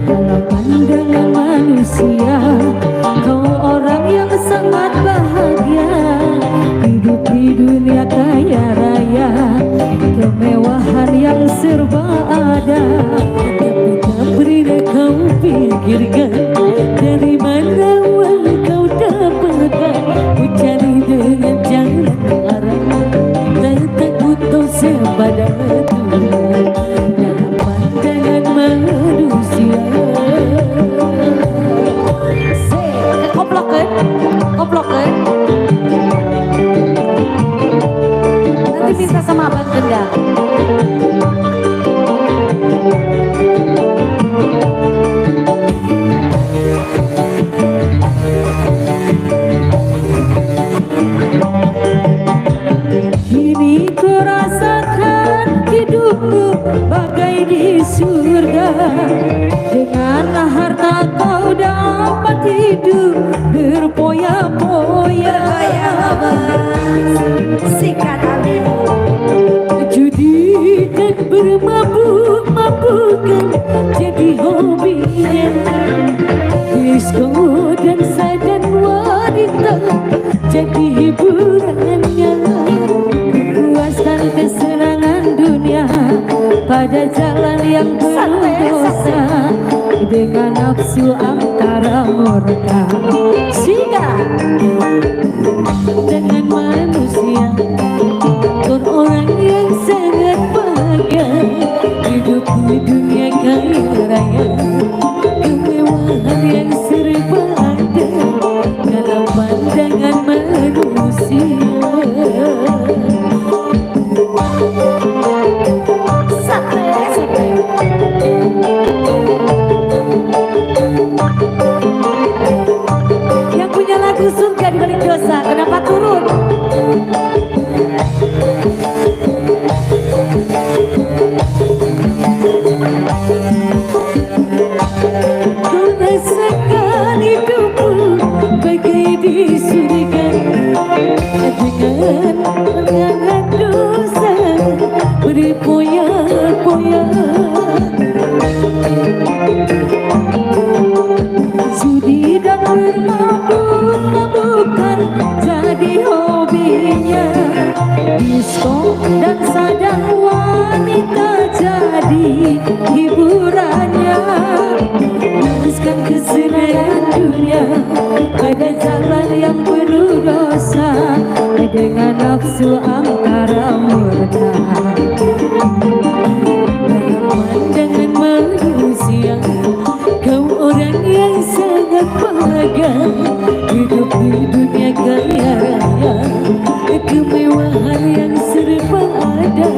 Speaker 2: Dalam pandangan manusia, kau orang yang sangat bahagia. Hidup di dunia kaya raya, kemewahan yang serba ada.
Speaker 4: Tapi tak pernah kau pikirkan dari mana uang kau dapatkan. Ku cari dengan jalan haram, tak butuh sepada Tuhan. Dalam pandangan manusia. Se, koplokeun, koplokeun. Nanti minta sama Abang Kendal.
Speaker 2: Kini ku rasakan hidupmu bagai di surga. Dengan harta kau dapat hidup berpoya-poya.
Speaker 5: Sikat abi.
Speaker 4: Judi dan bermabuk-mabukan jadi hobinya. Disco dansa dan wanita jadi hiburannya.
Speaker 2: Puaskan kesenangan dunia pada jalan yang penuh dosa. Dengan nafsu antara murka.
Speaker 4: Sehingga dengan manusia, kau orang yang sangat bahagia. Hidup di dunia kaya raya, kemewahan yang serba ada dalam pandangan manusia. Sate, sate. Yang punya lagu surga di balik dosa, kenapa turun? Kau rasakan hidupmu bagai di surga. Dengan mengangat dosa berpoya-poya.
Speaker 2: Judi dan bermabuk-mabukan.
Speaker 5: Kebenaran dunia pada jalan yang penuh dosa dengan nafsu angkara murka. Pandangan manusia, kau orang yang sangat bahagia, hidup di dunia kaya raya, kemewahan yang serba ada.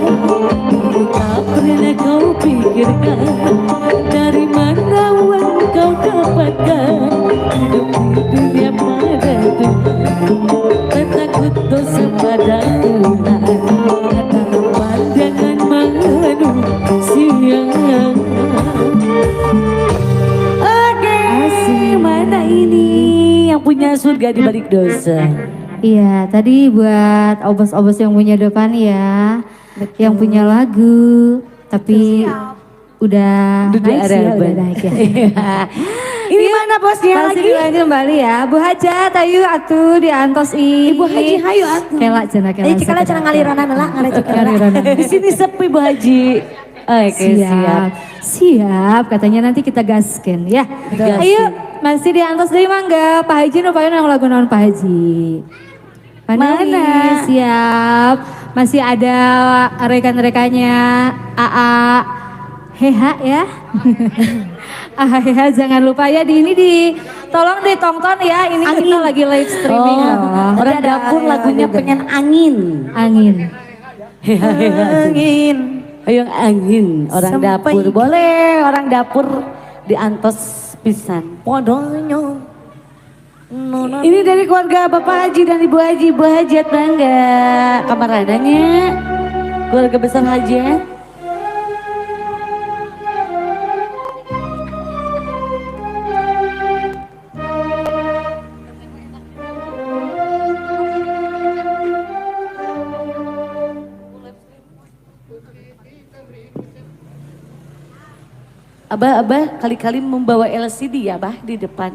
Speaker 5: Tak pernah kau pikirkan dari mana uang kau dapatkan. Hidup di dunia pada Tuhan, tak takut dosa pada Tuhan. Pandangan manusia. Oke, mana ini yang punya surga di balik dosa?
Speaker 2: Iya, tadi buat obos-obos yang punya depan ya, yang punya lagu, tapi udah
Speaker 4: Udah
Speaker 2: naik sih ya,
Speaker 4: ada
Speaker 2: udah naik ya.
Speaker 4: Iya. Ini mana bosnya
Speaker 2: Masih
Speaker 4: lagi?
Speaker 2: Dilanjut kembali ya. Bu Hajat, ayo atuh diantos ih.
Speaker 4: Ibu Haji, hayu atuh.
Speaker 2: Kela cenah kela.
Speaker 6: Eh, cikala cenah ngaliranan lah, ngalecek.
Speaker 2: Ngaliranan.
Speaker 4: Di sini sepi, Bu Haji. Oke, siap.
Speaker 2: Siap. Siap, katanya nanti kita gaskan ya.
Speaker 4: Digaskin.
Speaker 2: Ayo, masih diantos deui mangga. Pak Haji nu payu lagu naon, Pak Haji? Pak
Speaker 4: Mana?
Speaker 2: Noni, siap. Masih ada rekan-rekannya AA Heha ya. AA Heha jangan lupa ya di ini di tolong ditonton ya. Ini kita lagi live streaming
Speaker 4: Oh,
Speaker 2: loh.
Speaker 4: orang
Speaker 6: Ada
Speaker 4: dapur
Speaker 6: ada
Speaker 4: lagunya
Speaker 6: juga.
Speaker 4: pengen angin.
Speaker 2: Angin.
Speaker 4: Heha, heha.
Speaker 6: Angin.
Speaker 4: Ayo angin, orang
Speaker 6: Sampai-
Speaker 4: dapur. Boleh orang dapur diantos pisan.
Speaker 6: Podonyo. No, no.
Speaker 4: Ini dari keluarga Bapak Haji dan Ibu Haji, Ibu Hajat bangga. Kamarananya keluarga besar Haji ya. Abah, abah kali-kali membawa LCD ya, Bah, di depan.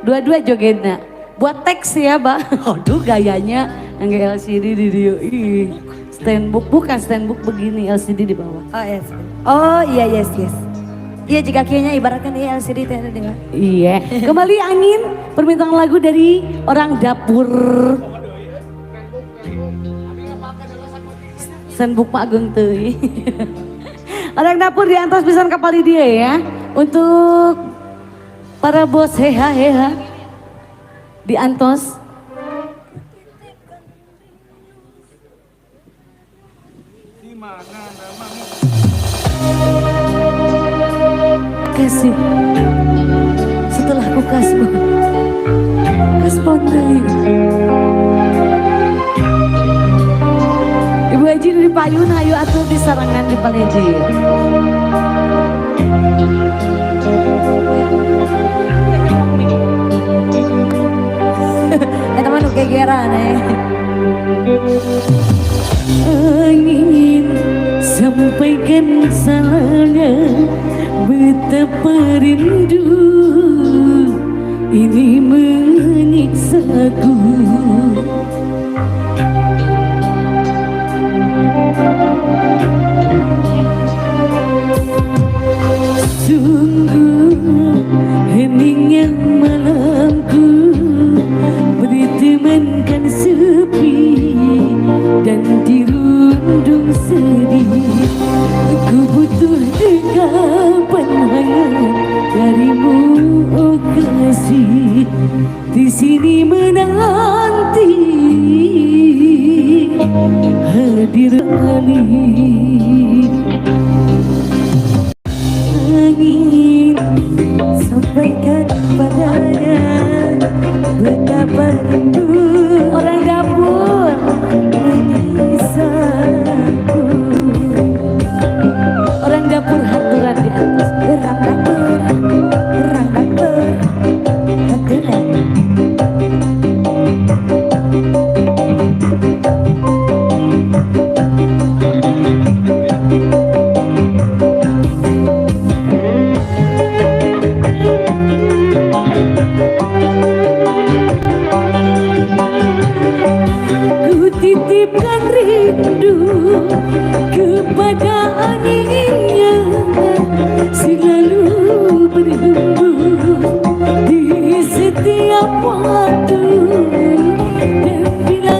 Speaker 4: Dua-dua jogetna. Buat teks ya, Bah. Aduh, gayanya enggak LCD di dia. Ih, stand book bukan stand book begini, LCD di bawah.
Speaker 6: Oh yes. Oh iya, yes. Iya, jika kayaknya ibaratkan iya LCD teh ada di bawah.
Speaker 4: Iya. Kembali angin, permintaan lagu dari orang dapur. Stand book Pak Agung teuy. Orang dapur di atas pisan kapal dia ya. Untuk para bos heha heha di antos.
Speaker 3: Di mana namamu?
Speaker 4: Kasih setelah ku kasbon kasbon deui. Ibu Haji dari payun, hayu atuh di sarangan di paleji.
Speaker 6: Eta mah nu gegeran eh.
Speaker 4: Angin, sampaikan salamnya, betapa rindu ini menyiksaku. Sungguh heningnya malamku bertemankan sepi dan dirundung sedih. Ku butuh dekapan hangat darimu, oh kasih. Di sini menanti.
Speaker 5: Berhembus di setiap waktu. Dan bila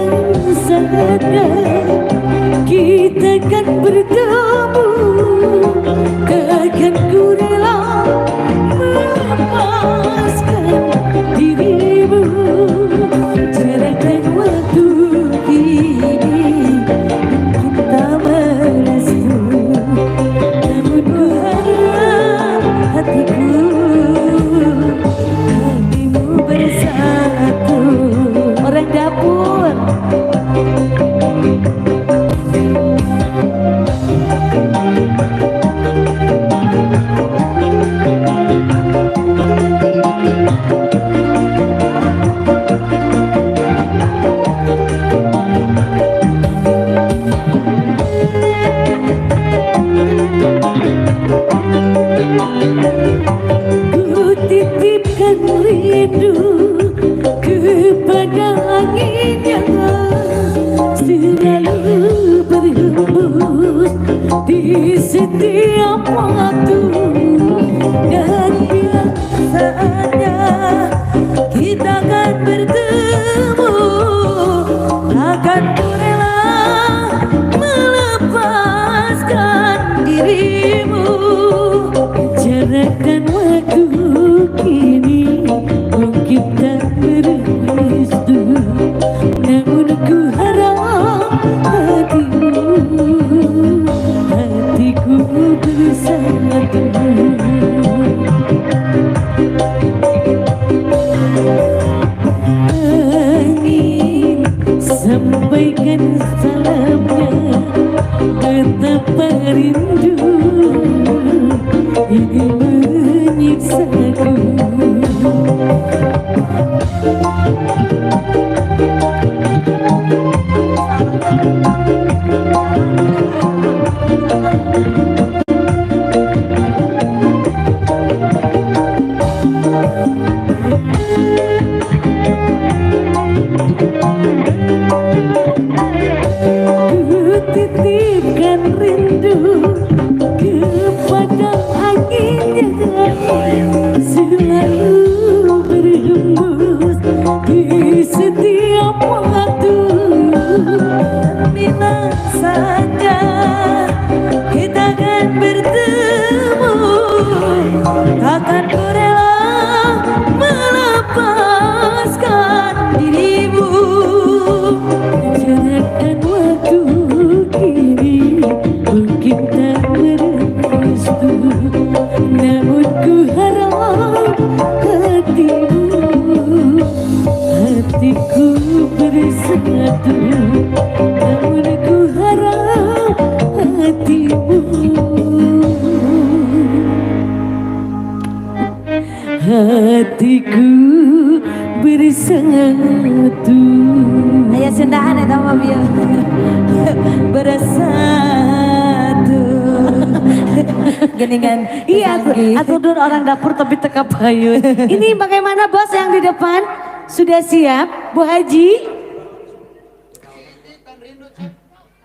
Speaker 5: saatnya kita kan bertemu, takkan ku rela melepaskan dirimu. Jarak dan waktu kini kita merestu, namun ku harap hatiku, hatimu bersatu.
Speaker 4: Orang dapur.
Speaker 5: Ku titipkan rindu kepada angin yang selalu berhembus di setiap waktu. Dan bila saatnya kita akan bertemu, takkan ku rela melepaskan dirimu. Jarak dan waktu kini mungkin tak berestu, namun ku harap hatimu, hatiku bersatu. Angin sampaikan salamnya, betapa rindu ini menyiksaku. Ku titipkan rindu kepada angin yang selalu berhembus di setiap waktu.
Speaker 6: Bila saatnya kita akan bertemu, takkan ku rela melepaskan dirimu.
Speaker 5: Jarak dan waktu kini mungkin tak berestu, namun ku harap hatimu, hatiku bersatu. Namun ku harap hatimu, hatiku bersatu.
Speaker 6: Aya sundaan eta mah bieu. Bersatu. Geningan.
Speaker 4: Iya, aku dulu orang dapur tapi teka payun. Ini bagaimana bos yang di depan? Sudah siap, Bu Haji?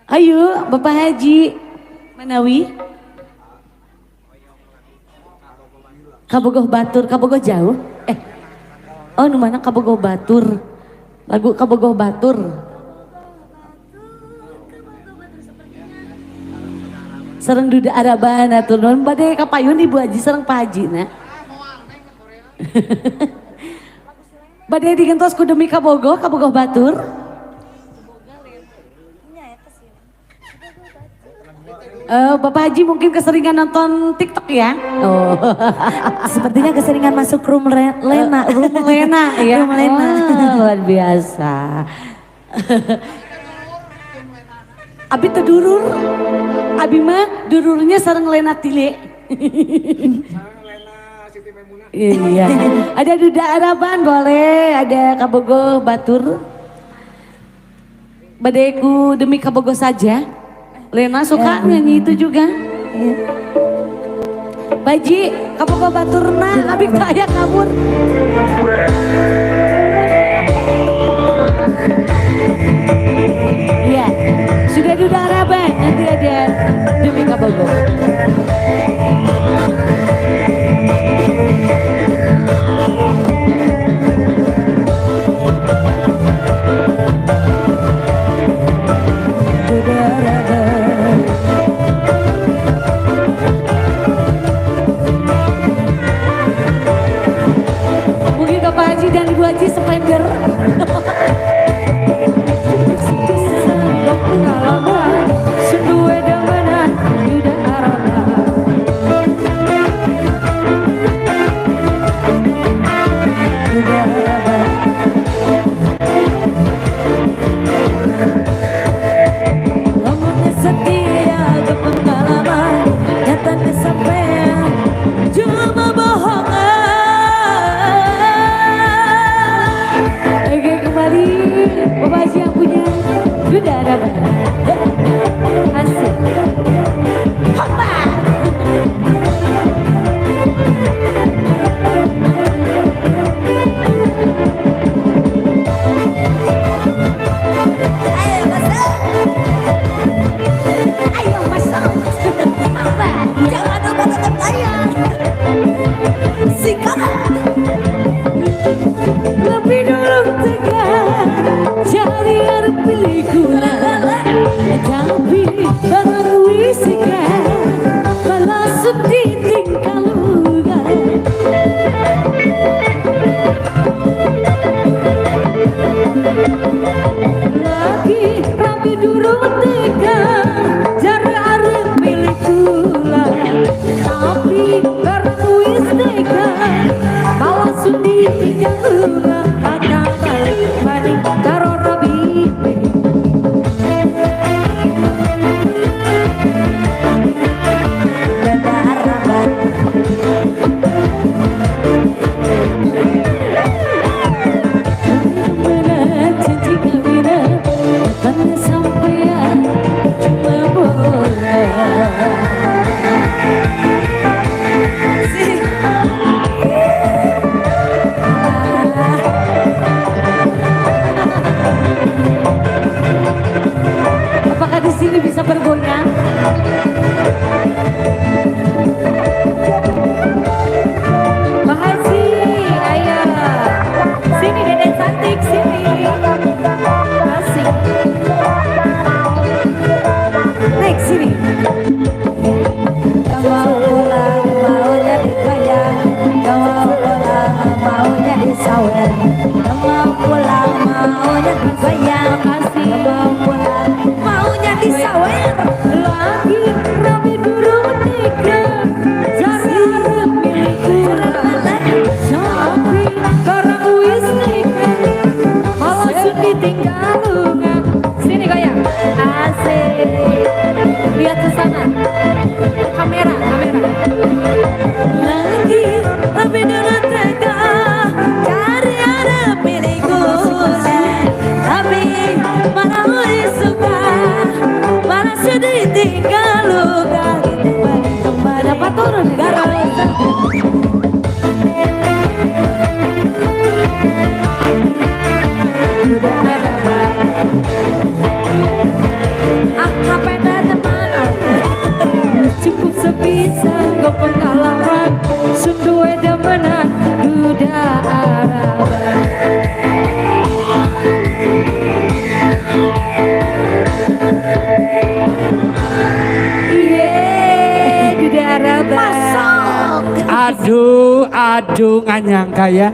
Speaker 4: Ayo, Bapak Haji. Manawi? Kabogoh Batur, Kabogoh jauh. Oh, nu mana Kabogoh Batur? Lagu Kabogoh Batur. Sareng Duda Araban atur nuhun bade kapayun Ibu Haji sareng Pak Haji na. Bade digentos ku demi Kabogoh, Kabogoh Batur. Bapak Haji mungkin keseringan nonton TikTok ya? Oh.
Speaker 6: Sepertinya keseringan masuk room Lena.
Speaker 4: Room Lena ya.
Speaker 6: Room Lena.
Speaker 4: Oh, luar biasa. Abi tedurur. Abi mah dururnya sareng Lena Tile. Iya. Ada Duda Araban boleh, ada Kabogoh Batur. Badeku demi Kabogoh saja. Lena suka nyanyi itu juga.
Speaker 6: Iya.
Speaker 4: Baji, Kabogoh Baturna, abi kayak kabur. Iya, sudah Duda Araban, nanti ada demi Kabogoh. Bu Haji Splendor.
Speaker 2: Sunduwe demenan duda araba.
Speaker 6: Duda araba. Ngomongnya setia ke pengalaman, nyatanya sampean cuma bohongan.
Speaker 4: Oke, kembali Bapak Haji yang punya duda araba.
Speaker 2: Asik.
Speaker 6: Ayo masuk, ayo masuk. Apa? Jangan lupa tetap bayar. Sikat.
Speaker 4: Lebih dulu tegar cari arep pilih kula, tapi barang wisika balas ditinggal luga. Lagi rapi durung tega jare arep milih kula, tapi barang wis tega malah ditinggal luga.
Speaker 2: Bakal balik maning karo Robi.
Speaker 6: Duda araba.
Speaker 4: Mana janji kawina, nyatanya sampean cuma bohongan. Apakah di sini bisa bergoyang?
Speaker 2: Pak Haji, ayo. Sini Dede cantik, sini. Asik.
Speaker 6: Naik sini. Gak mau pulang, maunya digoyang. Gak mau pulang, maunya disawer. Gak mau pulang, maunya digoyang.
Speaker 2: Makasih.
Speaker 6: Gak mau pulang, maunya disawer.
Speaker 2: Lagi rapi durung tega jare arep milih kula, tapi barang wis nikah malah sun ditinggal lunga. Sini goyang. Asik. Lihat ke sana. Kamera, kamera.
Speaker 6: Lagi lebih dulu tega cari arep milik kula, tapi malah wis suka, malah sedih tinggal luka.
Speaker 4: Dapat turun.
Speaker 2: Duda araba. Ah, HP teman. Cukup sebisa go pengalaman sunduwe demenan duda araba. Iye, duda araba.
Speaker 1: Aduh, aduh, nggak nyangka ya.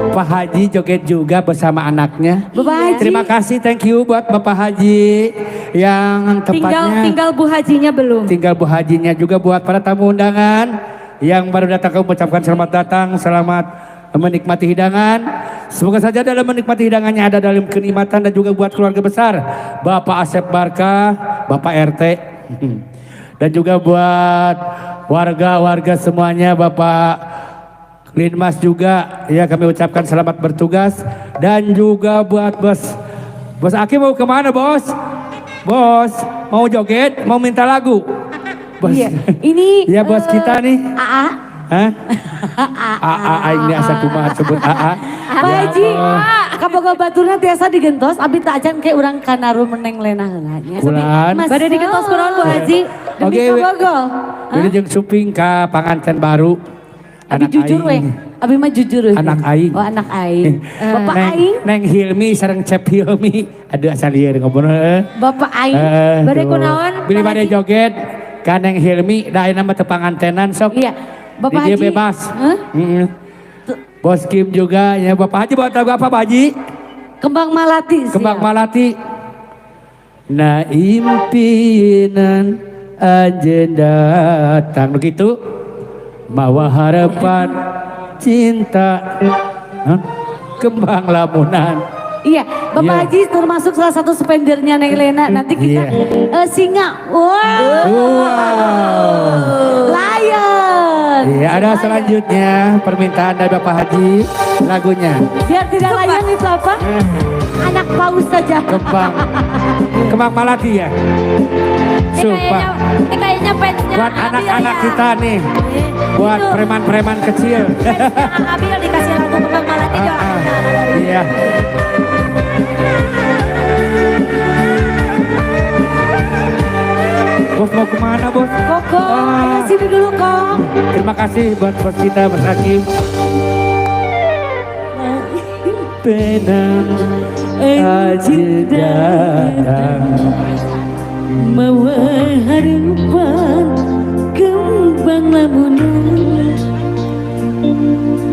Speaker 1: Pak Haji joget juga bersama anaknya.
Speaker 4: Bapak Haji.
Speaker 1: Terima kasih, thank you buat Bapak Haji yang
Speaker 2: Tinggal
Speaker 1: tepatnya
Speaker 2: tinggal Bu Hajinya belum.
Speaker 1: tinggal Bu Hajinya juga buat para tamu undangan yang baru datang kami ucapkan selamat datang, selamat menikmati hidangan. Semoga saja dalam menikmati hidangannya ada dalam kenikmatan dan juga buat keluarga besar Bapak Asep Barka, Bapak RT, dan juga buat warga-warga semuanya, Bapak Linmas juga ya kami ucapkan selamat bertugas dan juga buat bos. Bos Aki mau kemana bos? Bos mau joget, mau minta lagu? Bos.
Speaker 4: Iya, ini
Speaker 1: Ya bos kita nih.
Speaker 4: AA.
Speaker 1: Hah? AA aing ini asa kumaha sebut AA.
Speaker 4: Pak
Speaker 1: Ya
Speaker 4: Haji,
Speaker 1: Allah.
Speaker 4: kaboga baturna tiasa digentos, abi tak acan ke urang kanaru meneng lena heula nya.
Speaker 1: Kulan.
Speaker 2: Bade digentos kunaon Bu Haji?
Speaker 4: Demi
Speaker 1: Oke,
Speaker 4: kabogo.
Speaker 1: Jadi jeung suping ka panganten baru.
Speaker 4: Abi jujur weh, abi mah jujur weh.
Speaker 1: Anak aing.
Speaker 4: Oh anak aing. Bapak
Speaker 1: Neng,
Speaker 4: aing,
Speaker 1: Neng Hilmi sareng Cep Hilmi. Aduh asal lieur ngobrol heeh.
Speaker 4: bapak aing.
Speaker 2: Bade
Speaker 1: tuh.
Speaker 2: kunaon,
Speaker 1: Bilih
Speaker 2: Pak
Speaker 1: bade
Speaker 2: Haji?
Speaker 1: joget ka Neng Hilmi da ayeuna mah teu pangantenan sok.
Speaker 4: Iya, Bapak
Speaker 1: Di dieu
Speaker 4: Haji.
Speaker 1: bebas.
Speaker 4: Hah?
Speaker 1: Heeh. Bos Kim juga ya. Bapak Haji buat lagu apa, Pak Haji?
Speaker 4: Kembang Malati. Siap.
Speaker 1: Kembang Malati. Nah impinan anjeun datang begitu mawa harapan cinta. Hah? Kembang lamunan.
Speaker 4: Iya, Bapak Haji termasuk salah satu spendernya Neng Lena. Nanti kita singa. Wow.
Speaker 1: Wow.
Speaker 4: Lion.
Speaker 1: Iya, ada selanjutnya permintaan dari Bapak Haji lagunya.
Speaker 4: Biar tidak lion itu apa? Anak paus saja.
Speaker 1: Kembang. Kembang Malati ya.
Speaker 6: Ini
Speaker 1: Sumpah.
Speaker 6: kayaknya, ini kayaknya fansnya
Speaker 1: Buat
Speaker 6: Abil
Speaker 1: anak-anak
Speaker 6: ya.
Speaker 1: kita nih. Buat
Speaker 6: Itu.
Speaker 1: preman-preman kecil.
Speaker 6: Fansnya Abil dikasih lagu Kembang Malati juga.
Speaker 1: Iya. Bos mau kemana, Bos?
Speaker 4: Koko, ayo sini dulu, Kok.
Speaker 1: Terima kasih buat bos kita, Mas Hakim. Penang aja datang.
Speaker 5: Mawa harapan kembang lamunan.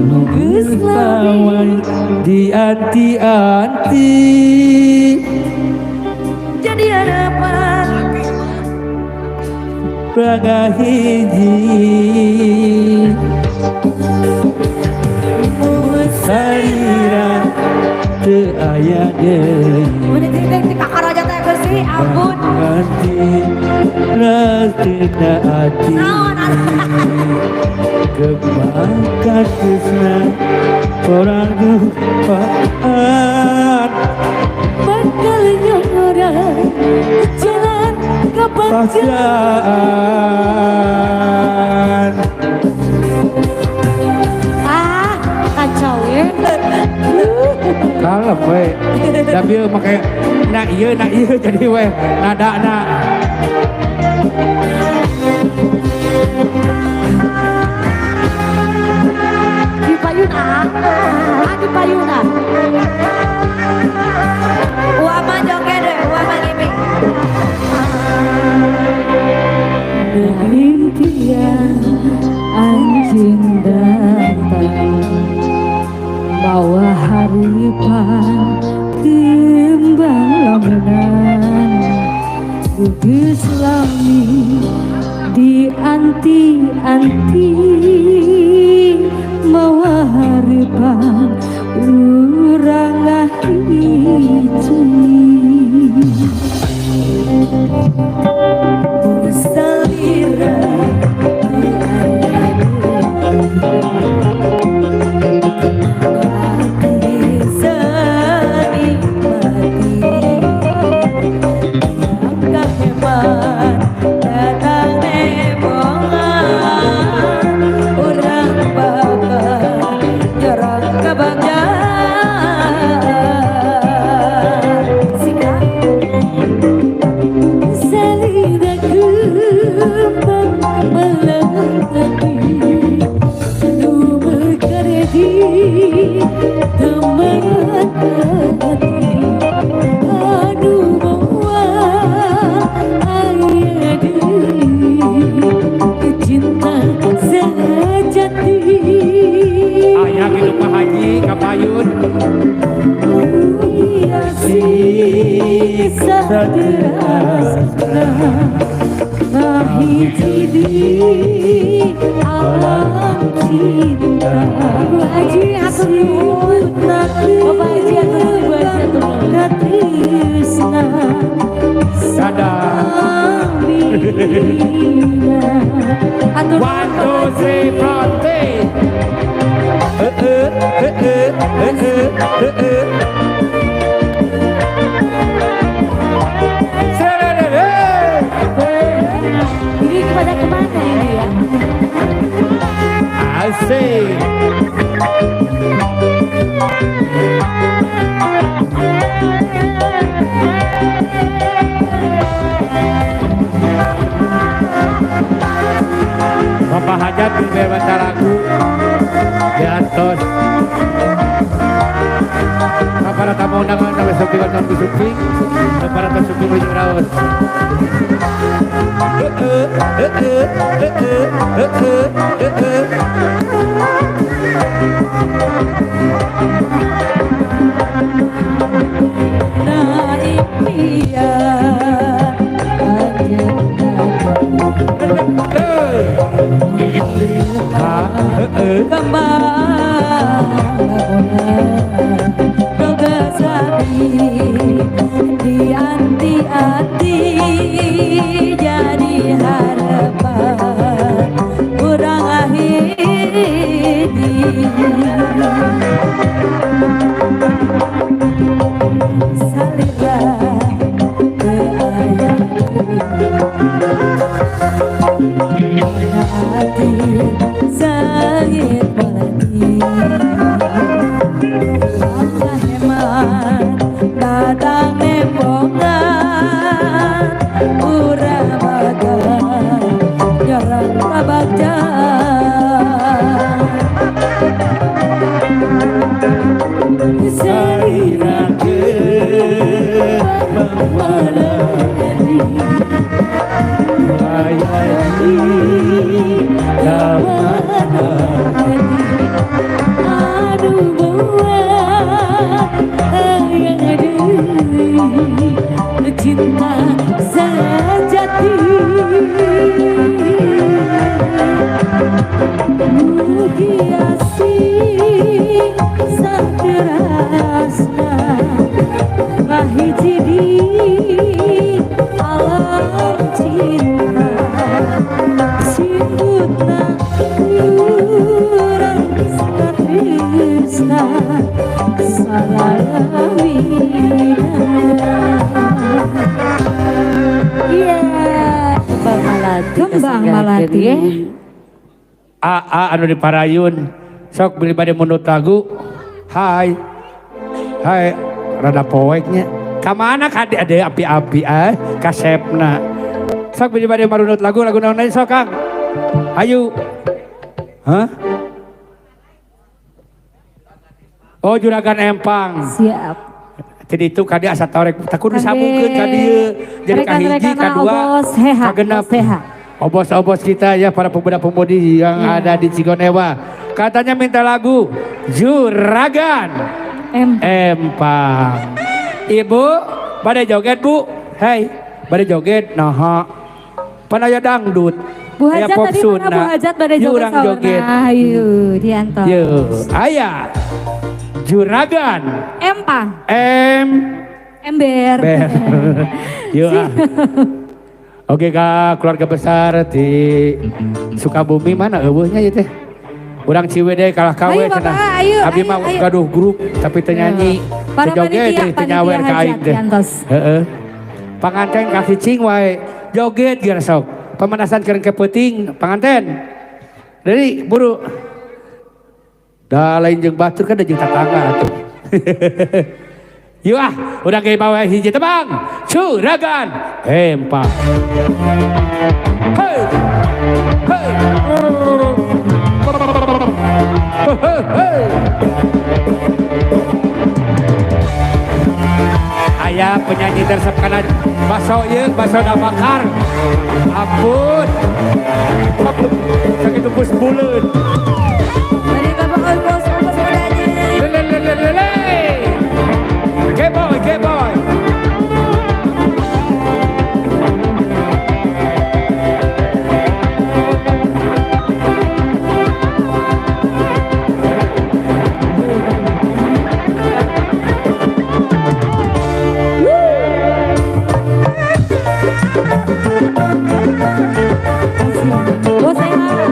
Speaker 1: Geus lawan di anti-anti.
Speaker 6: Jadi harapan
Speaker 1: Braga hiji. Salira teu aya deui.
Speaker 6: Udah cerita di kakak raja teh geus sih, ampun.
Speaker 1: Nganti rastina ati.
Speaker 6: Naon
Speaker 1: Kembang katusna orang dupaan.
Speaker 5: Bakal nyoran jalan kebagjaan.
Speaker 1: Paksaan.
Speaker 4: Ah, kacau ya.
Speaker 1: Kalem we. Tapi make na ieu na ieu jadi we nada na.
Speaker 4: Di payun ah. Ah, di payun ah.
Speaker 6: Wah mah joget deh, wah mah ngimik.
Speaker 2: Impian anjing datang bawa harapan kembang lamunan. Geus lami di anti-anti mawa harapan urang ngahiji.
Speaker 5: Salira salira kembang melati nu mekar di taman hati anu mawa aya deui cinta sejati.
Speaker 1: Aya gitu Pak Haji kapayun.
Speaker 5: Siksa terasa ngahiji di alam cinta.
Speaker 4: Ibu Haji atur nuhun. Bapak Haji atur nuhun, Ibu Haji atur nuhun.
Speaker 5: Katresna
Speaker 1: Dadah.
Speaker 5: samina.
Speaker 4: Atur nuhun,
Speaker 1: One,
Speaker 4: Bapak
Speaker 1: two,
Speaker 4: Haji.
Speaker 1: three, four, three. Eh, eh, eh, eh, eh, eh, eh, eh. Sererere.
Speaker 4: Ini kepada kemana ini ya?
Speaker 1: Asik. Bapak Hajat di Bantaraku Diantos. Para tamu undangan sampai suping nonton suping, para suping ujung raos.
Speaker 5: Na impian kembang dianti-anti jadi harapan kurang akhir salira ke hati sangit melati hemat datang nembongan urang makan nyorang kabakja salira ke melati aduh buat yang ada cinta sejati mugi asih saterasna ngahiji di alam cinta singutna kurang satrisna salalawina. Iya,
Speaker 4: Kembang Malati.
Speaker 2: Kembang Malati.
Speaker 1: AA anu di Parayun sok beli bade mundut lagu. Hai. Hai, rada poeknya. Kamana kade ade api-api kasepna. Sok beli bade marunut lagu lagu naon deui sok Kang. Ayo. Hah? Oh Juragan Empang.
Speaker 2: Siap.
Speaker 1: Jadi itu kadi asa torek takut disambungkeun ka dieu. Jadi ka hiji ka dua ka genep. Obos-obos kita ya para pemuda-pemudi yang ada di Cigonewa. Katanya minta lagu Juragan Empang. Ibu, pada joget Bu. Hei, pada joget naha. Pan aya dangdut.
Speaker 2: Bu Hajat tadi mana Bu Hajat pada joget
Speaker 1: joget.
Speaker 2: Ayo diantos.
Speaker 1: Yo, aya. Juragan
Speaker 2: Empang.
Speaker 1: Ember. Yo. Oke Kak, keluarga besar di Sukabumi mana eueuhnya ieu teh? Urang Ciwidey kalah kawe cenah. Abi mah gaduh grup tapi teu nyanyi. Teu joget teu nyawer ka aing teh. Heeh. Panganten kasicing wae joget geura sok. Pemanasan keur ke peuting panganten. Dari buru. Da lain jeung batur kan da jeung tatangga atuh. Yuk ah, udah kayak bawa hiji tebang, Juragan Empang. Hey, hey, hey, hey. Ayah penyanyi tersep kana baso ieu, baso da bakar. Ampun. Sakitu bus buleun.
Speaker 6: Dari Bapak Obos, Obos mudanya.
Speaker 1: Lele lele lele. Keboy, keboy.
Speaker 2: Bos sehat.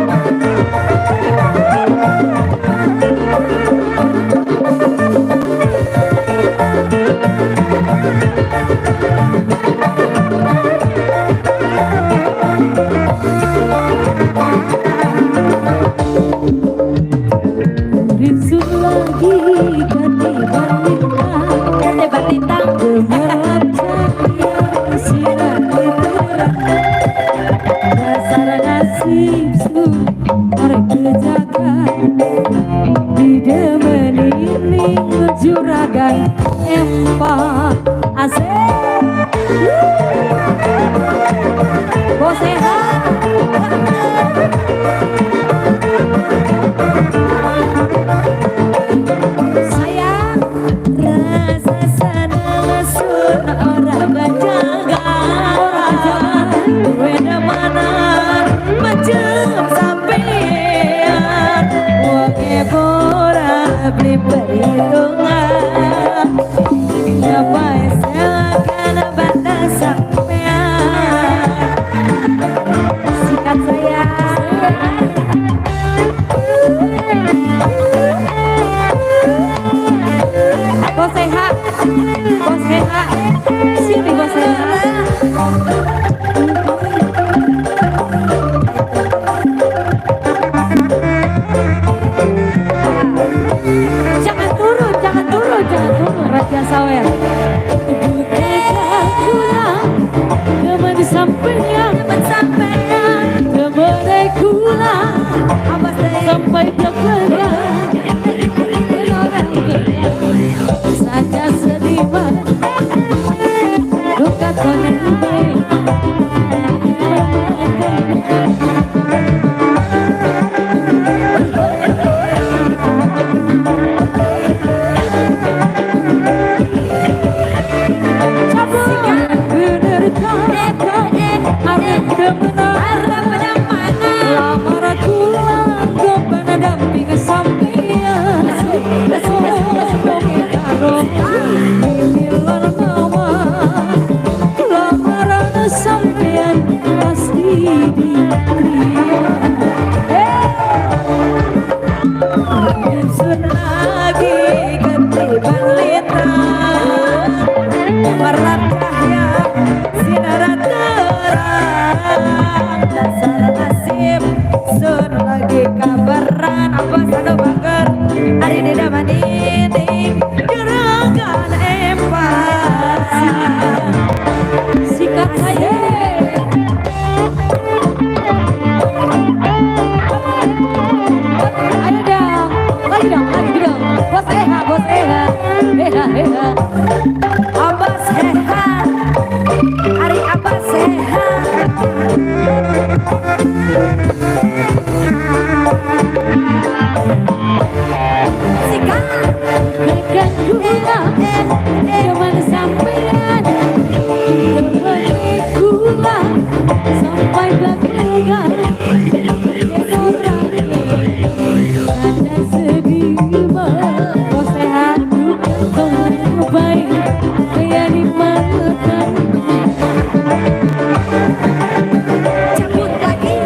Speaker 5: Didemeni ning juragan empang. Asik. Bos sehat. Sayang rasa seneng sun ora bajaga ora duwe demanan macem sampean wonge ora beli perhitungan nyapai selakan batas sampean sikat sayang. Bos sehat, bos sehat, sini bos sehat. Jangan turun, jangan turun, jangan turun, Raja Sawer.
Speaker 4: Teman sampean, teman sampean, teman kula, sampai belakang. Saja sedih duka konen baik.
Speaker 5: Lamar kula gombana damping sampean. Lamaran sampean pasti diterima. Sun lagi ketiban lintang, merlap cahaya sinar terang. Dasar nasib sun lagi kabaran apa sano bangker hari ini damani gerakan empat
Speaker 2: Sikat saya. Ayo dong, lagi dong, lagi dong. Bos Eha, bos Eha, Eha, Eha.
Speaker 6: Abbas Eha, Ari Abbas Eha. Sikat.
Speaker 4: Rekan kula, teman sampean, teman kula, sampai belakang. Ada sedih
Speaker 2: Bos sehat.
Speaker 4: Baik, kayak dimakan.
Speaker 6: Cabut lagi,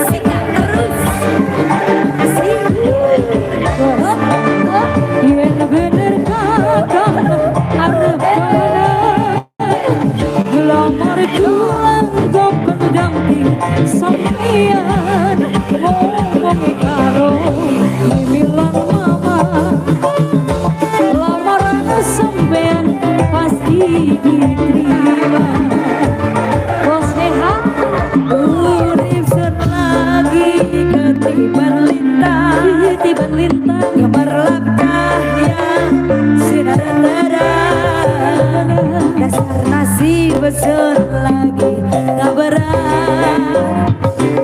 Speaker 6: sikat terus, asik.
Speaker 5: Yen bener kakak arep bener lamar kula gopen damping sampean ngomong karo mimi lan mama lamaran sampean pasti diterima.
Speaker 2: Bos sehat.
Speaker 6: Urip sun lagi ketiban lintang,
Speaker 5: Ketiban lintang
Speaker 6: gemerlap cahaya sinar terang. Dasar nasib sun lagi kabaran,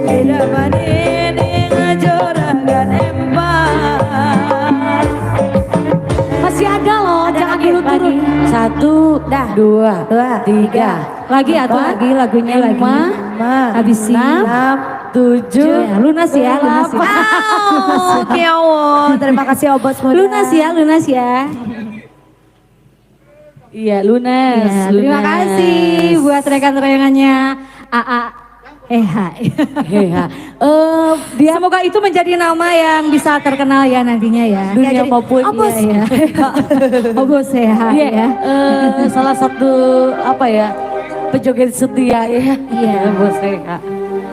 Speaker 6: tidak manini ngejuragan empat.
Speaker 4: Masih ada loh,
Speaker 6: Ada
Speaker 4: jangan
Speaker 6: lagi,
Speaker 4: dulu turun.
Speaker 6: lagi.
Speaker 4: Satu,
Speaker 6: Dah.
Speaker 4: dua,
Speaker 6: Dua,
Speaker 4: tiga,
Speaker 2: Lagi atau lagi lagunya lagi.
Speaker 4: lima,
Speaker 2: Habisin.
Speaker 4: enam, tujuh,
Speaker 2: Ya, lunas ya, lunas ya.
Speaker 6: Oke, oh, terima kasih Obos muda.
Speaker 2: Lunas ya, lunas ya.
Speaker 4: Iya, lunas.
Speaker 2: Ya, terima
Speaker 4: lunas.
Speaker 2: kasih buat rekan-rekannya AA EH.
Speaker 4: Iya. Dia
Speaker 2: Semoga itu menjadi nama yang bisa terkenal ya nantinya ya.
Speaker 4: dunia
Speaker 6: Ya, jadi,
Speaker 4: maupun
Speaker 6: Obos.
Speaker 2: Iya, iya. Obos EH
Speaker 4: Iya,
Speaker 2: ya.
Speaker 4: salah satu apa ya pejoget setia ya.
Speaker 2: Iya.
Speaker 4: Bos Eha.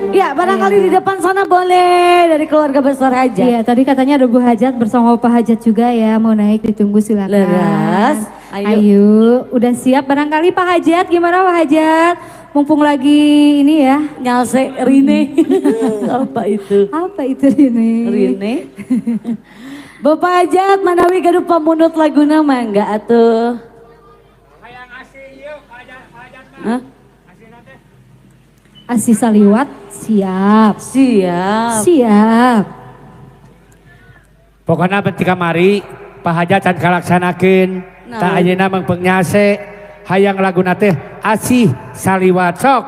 Speaker 4: Iya, barangkali di depan sana boleh dari keluarga besar aja.
Speaker 2: Iya, tadi katanya ada Bu Hajat bersama Bapak Hajat juga ya, mau naik ditunggu silakan.
Speaker 4: Leres.
Speaker 2: Ayo.
Speaker 4: Ayo.
Speaker 2: Udah siap barangkali Pak Hajat, gimana Pak Hajat? Mumpung lagi ini ya.
Speaker 4: Nyalse Rine. Apa itu?
Speaker 2: Apa itu Rine?
Speaker 4: Rine. Bapak Hajat manawi gaduh pamunut laguna mangga atuh.
Speaker 1: Hayang asih ieu Hajat mah.
Speaker 4: Hah?
Speaker 2: Asih saliwat siap.
Speaker 4: Siap.
Speaker 2: Siap.
Speaker 1: Pokokna penting kamari Pak Hajat can kalaksanakeun.
Speaker 4: Nah.
Speaker 1: Tah ayeuna mangpeng nyase hayang laguna teh Asih Saliwat sok.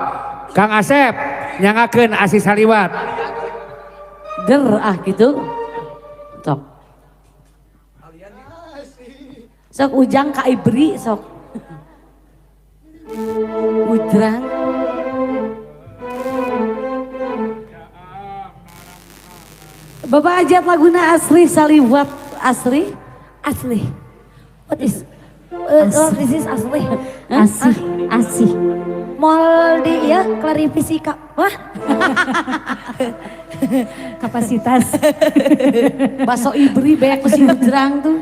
Speaker 1: Kang Asep nyangakeun Asih Saliwat.
Speaker 4: Der ah gitu. Sok. Sok ujang ka Ibri sok. Ujang. Bapak Hajat laguna Asri Saliwat Asri?
Speaker 6: Asli. What is what is this asli?
Speaker 2: Asih, asih.
Speaker 6: Moal di ya klarifikasi kak. Wah.
Speaker 2: Kapasitas.
Speaker 4: Baso Ibri banyak si Ujang tuh.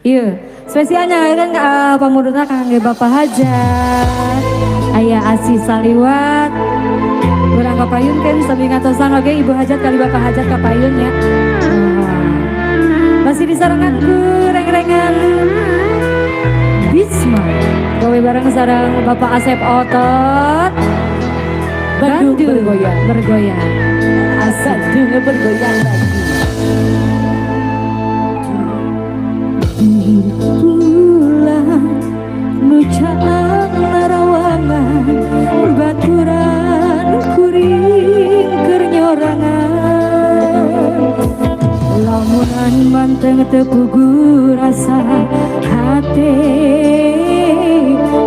Speaker 2: Iya, spesialnya kan pamudutna kangge Bapak Hajat. Aya Asih Saliwat. Urang kapayun kan sami ngatosan oge Ibu Hajat kali Bapak Hajat kapayun ya. Masih disarangan ku reng-rengan Bisma. Gawe bareng sareng Bapak Asep Otot.
Speaker 4: Bandung bergoyang.
Speaker 2: Bergoyang.
Speaker 4: Asik Bandung bergoyang lagi.
Speaker 5: Pulang nu caang narawangan baturan kuring keur nyorangan lamunan manteng teu puguh rasa hate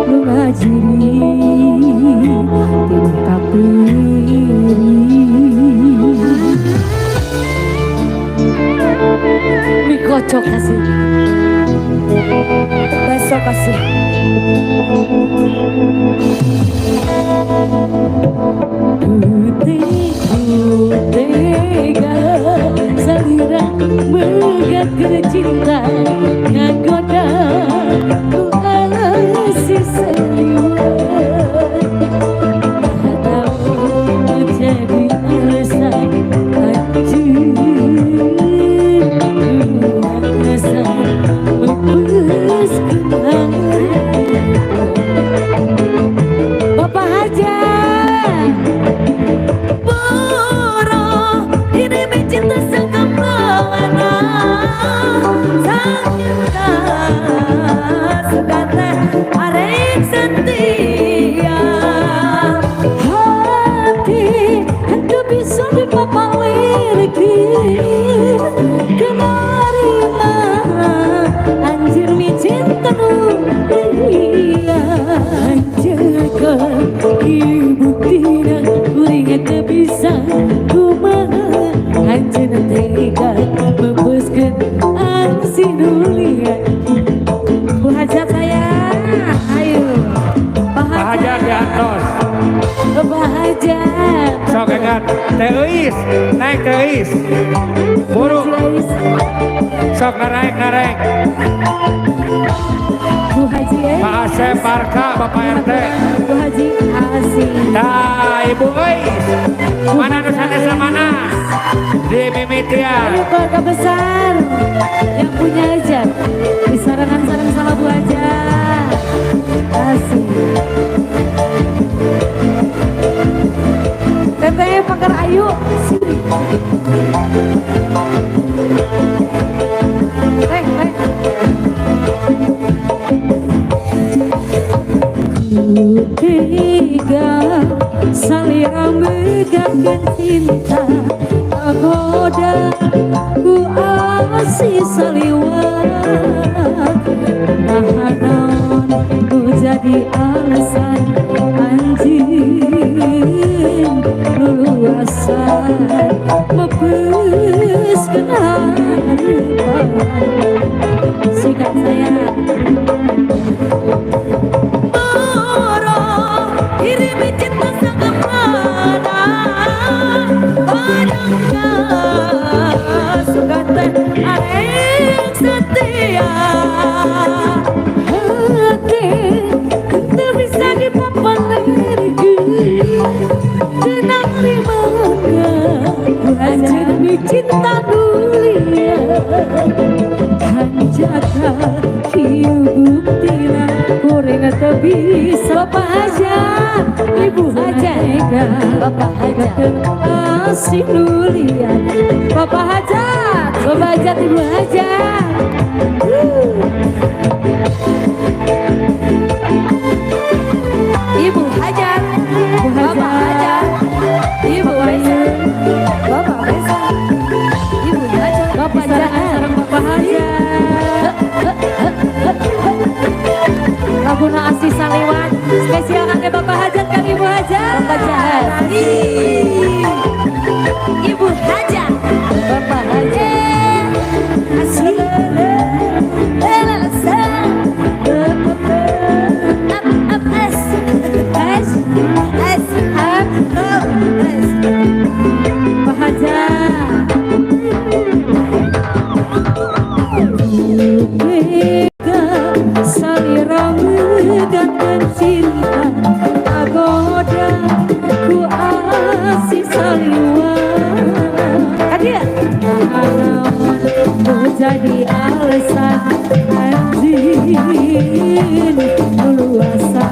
Speaker 5: nu ngajiri tinu kapiri.
Speaker 4: Mikocok kasih.
Speaker 6: Baso kasih.
Speaker 4: Tega salira megatkeun cinta ngagoda ku asih saliwat tahu jadi alasan anjeun asa mepeskeun harapan. Bapak Hajat
Speaker 5: Boro ini cinta sangkapana sang cinta sugata arek setia hati henteu bisa dipapalirkeun kenarima anjir mi cinta nu liya
Speaker 4: Anjeun ibu tina kuring teu bisa kumaha anjeun tega mepeskeun asih nu liat.
Speaker 2: Bu Hajat saya, ayo. Pak
Speaker 1: Pak Hajat diantos.
Speaker 4: Bapak Hajat.
Speaker 1: Sok engat Teh Euis, naik Teh Euis. Buru. Sok naraek naraek.
Speaker 2: Bu Haji ya.
Speaker 1: Pak Asep Barka, Bapak RT.
Speaker 2: Bu Haji asih.
Speaker 1: Nah, Ibu Euis. Mana nu sanesna mana? Di mimitian.
Speaker 4: Ayo keluarga besar yang punya hajat.
Speaker 2: Disarangan sareng sama Bu Hajat. Asih.
Speaker 4: Teteh Pakar Ayu sini. Teh, teh.
Speaker 5: Ketiga salira megatkeun cinta kagoda ku asih saliwat naha naon ku jadi alasan anjeun luluasan mepeskeun harapan
Speaker 2: Sikat saya.
Speaker 5: Boro kirim cinta sangkapana padangka sugata arek setia hati henteu bisa dipapan. Nulian hanjaka kieu buktina kuring teu bisa.
Speaker 4: Bapak Hajat, Ibu Hajat, Bapak Hajat,
Speaker 5: asih nulian Bapak Hajat,
Speaker 4: Bapak Hajat, Ibu Hajat.
Speaker 2: Ibu Hajat, Bapak Hajat, Ibu Hajat, Bapak Hajat, Ibu Hajat,
Speaker 5: Bapak Hajat, sareng Bapak Hajat. Laguna asih saliwat spesial kangge Bapak Hajat kan Ibu Hajat.
Speaker 4: Bapak Hajat.
Speaker 6: Ibu Hajat,
Speaker 4: Bapak Hajat.
Speaker 6: Asih, up up S S S up O S.
Speaker 5: Bapak Hajat. Salira megatkeun cinta agoda ku asih saliwat.
Speaker 4: Kadia.
Speaker 5: Naon jadi alasan anjing luasa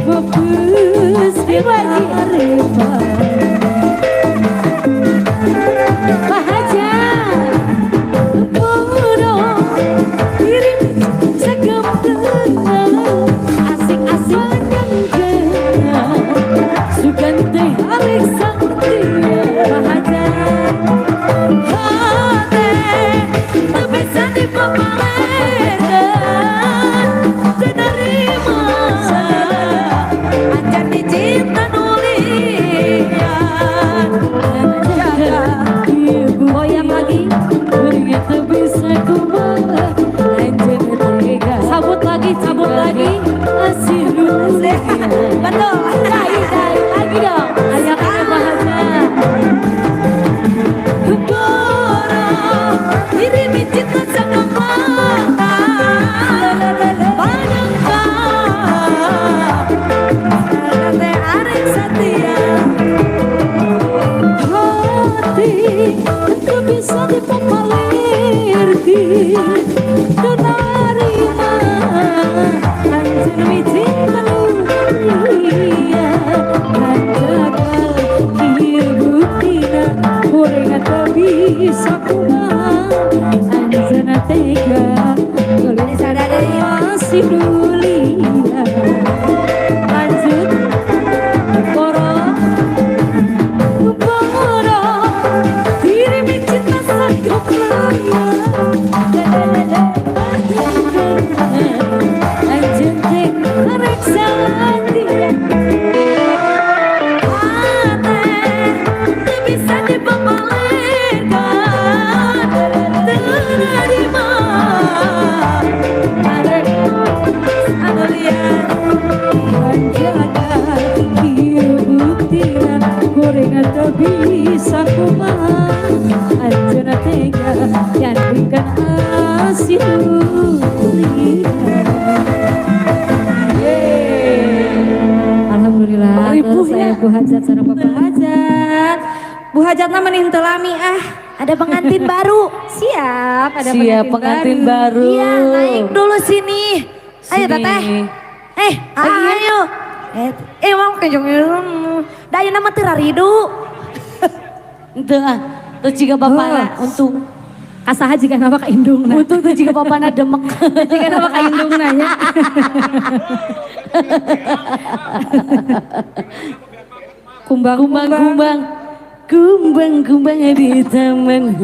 Speaker 5: bebus di harapan.
Speaker 4: Pak Hajat.
Speaker 5: Bodoh kirim segembleng
Speaker 4: Asik-asik.
Speaker 5: Sugan teh arek saktia. Pak Hajat.
Speaker 6: Hate teu bisa dipapalekan, teu narima anjan dicinta nulian. Jaga
Speaker 5: Goyang lagi. Ternyata bisa kumaha anjeun tega.
Speaker 4: Cabut lagi, cabut lagi.
Speaker 5: Asih nulian.
Speaker 6: Betul.
Speaker 4: Dai, dai, lagi dong.
Speaker 5: Aya kana Pak Hajat.
Speaker 6: Boro diri cinta sama mata panangka teh arek satia.
Speaker 5: Hati teu bisa dipapalirkeun, teu narima anjeun micinta nulian. Hanjakal kieu buktina kuring teu bisa kumaha anjeun tega geulis asih nulian. Lanjut. Boro boro diri cinta sagoplana anjeun teh rek satia.
Speaker 6: Hate teu bisa dipapalekan, teu narima arek anu lian.
Speaker 5: Hanjaka kieu buktina kuring teu bisa kumaha anjeun tega nyandingkeun asih nulian. Alhamdulillah.
Speaker 4: Ribuh
Speaker 2: Saya
Speaker 4: ya.
Speaker 2: Bu Hajat sareng Bapak Hajat. Bu Hajatna meni henteu lami ah.
Speaker 6: Ada pengantin baru.
Speaker 2: Siap, ada
Speaker 4: Siap pengantin baru.
Speaker 6: Iya, naik dulu sini. Ayo
Speaker 4: Sini.
Speaker 6: Teteh. Eh, ayo. Eh, eh mau kejong. Da ayeuna mah teu raridu.
Speaker 4: Henteu ah. Tuh jiga bapana untung.
Speaker 5: Kasaha jiga nama ka indungna.
Speaker 4: Untung tuh jiga bapana demek.
Speaker 5: Jiga nama ka indungna nya. Kumbang
Speaker 4: Kumbang kumbang. Kumbang kumbang di taman.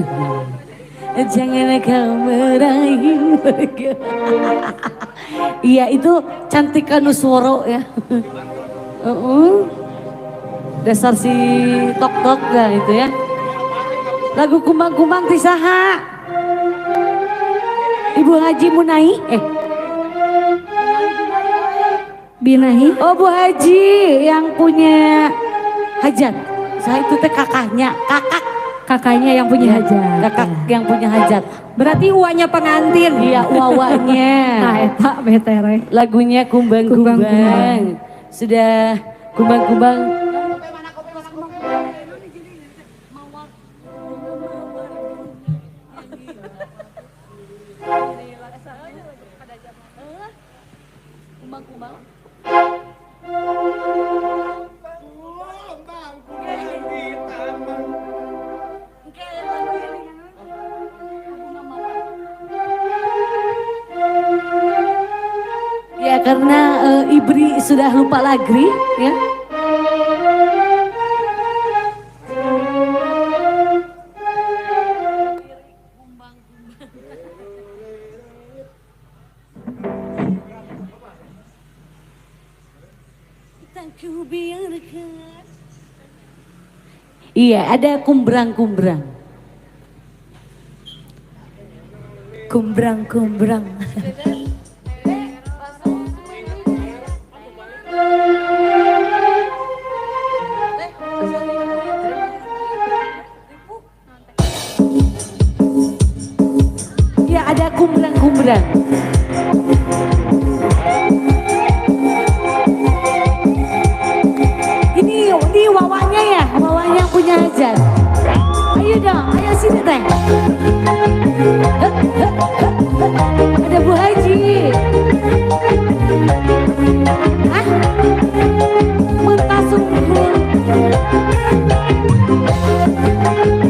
Speaker 4: Jangan kau merayu. Iya itu cantik Nusworo ya. Dasar si tok tok lah itu ya. Lagu kumbang-kumbang ti saha? Ibu Haji Munai
Speaker 2: Binahi.
Speaker 4: Oh Bu Haji yang punya hajat. Saya itu teh kakaknya, kakak.
Speaker 2: Kakaknya yang punya hajat.
Speaker 4: Kakak yang punya hajat.
Speaker 2: Berarti uanya pengantin.
Speaker 4: Iya, wawanya.
Speaker 2: Nah, eta betere.
Speaker 4: Lagunya kumbang-kumbang.
Speaker 2: Kumbang-kumbang.
Speaker 4: Sudah kumbang-kumbang. Kumbang.
Speaker 3: Kumbang, kumbang di taman.
Speaker 4: Engke lagu ini bunga mawar. Ya karena Ibri sudah lupa lagi ya. Tak ku biarkan. Iya, ada kumbrang-kumbrang.
Speaker 5: Kumbrang-kumbrang.
Speaker 4: Iya, ada kumbrang-kumbrang. Ini wawanya ya, wawanya punya hajat. Ayo dong, ayo sini teh. Ada Bu Haji. Hah? Mentah sungguh.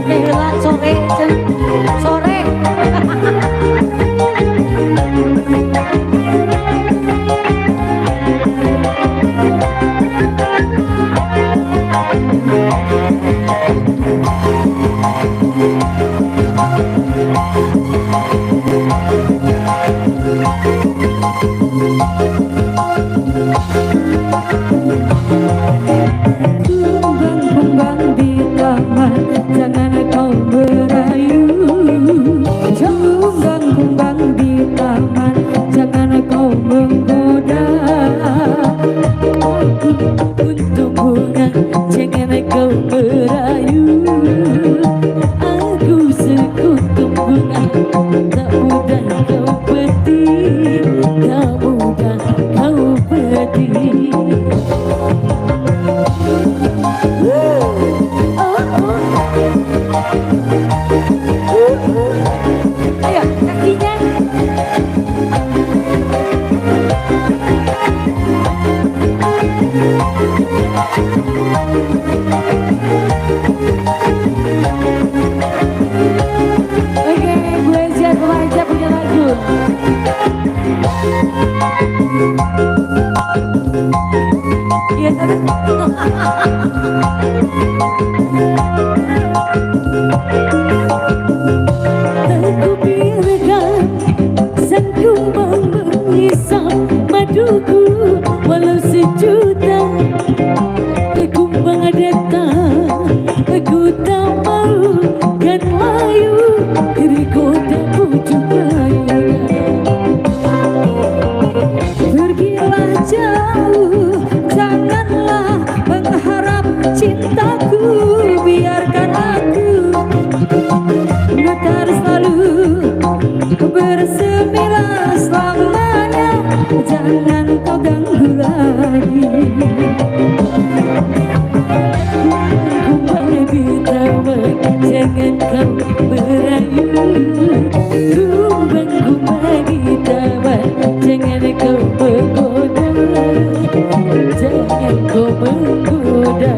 Speaker 4: Heula sore, sore.
Speaker 2: Kumbang-kumbang di taman, jangan kau merayu. Kumbang-kumbang di taman, jangan kau menggoda.
Speaker 5: Aku untuk bunga, jangan kau merayu. Aku sekuntum bunga, tak mudah kau petik, tak mudah kau petik.
Speaker 4: Ayo, kakinya. Oke, gue aja, gue aja punya lagu. Iya, sana.
Speaker 5: Tak ku biarkan sang kumbang menghisap maduku walau sejuta. Kumbang datang, aku tak mau kan layu tergoda pucuk layu.
Speaker 2: Pergilah jauh, janganlah mengharap cintaku. Biarkan aku mekar selalu bersemilah selamanya. Jangan kau ganggu lagi.
Speaker 5: Kumbang di taman, jangan kau merayu. Kumbang-kumbang di taman, jangan kau menggoda, jangan kau menggoda.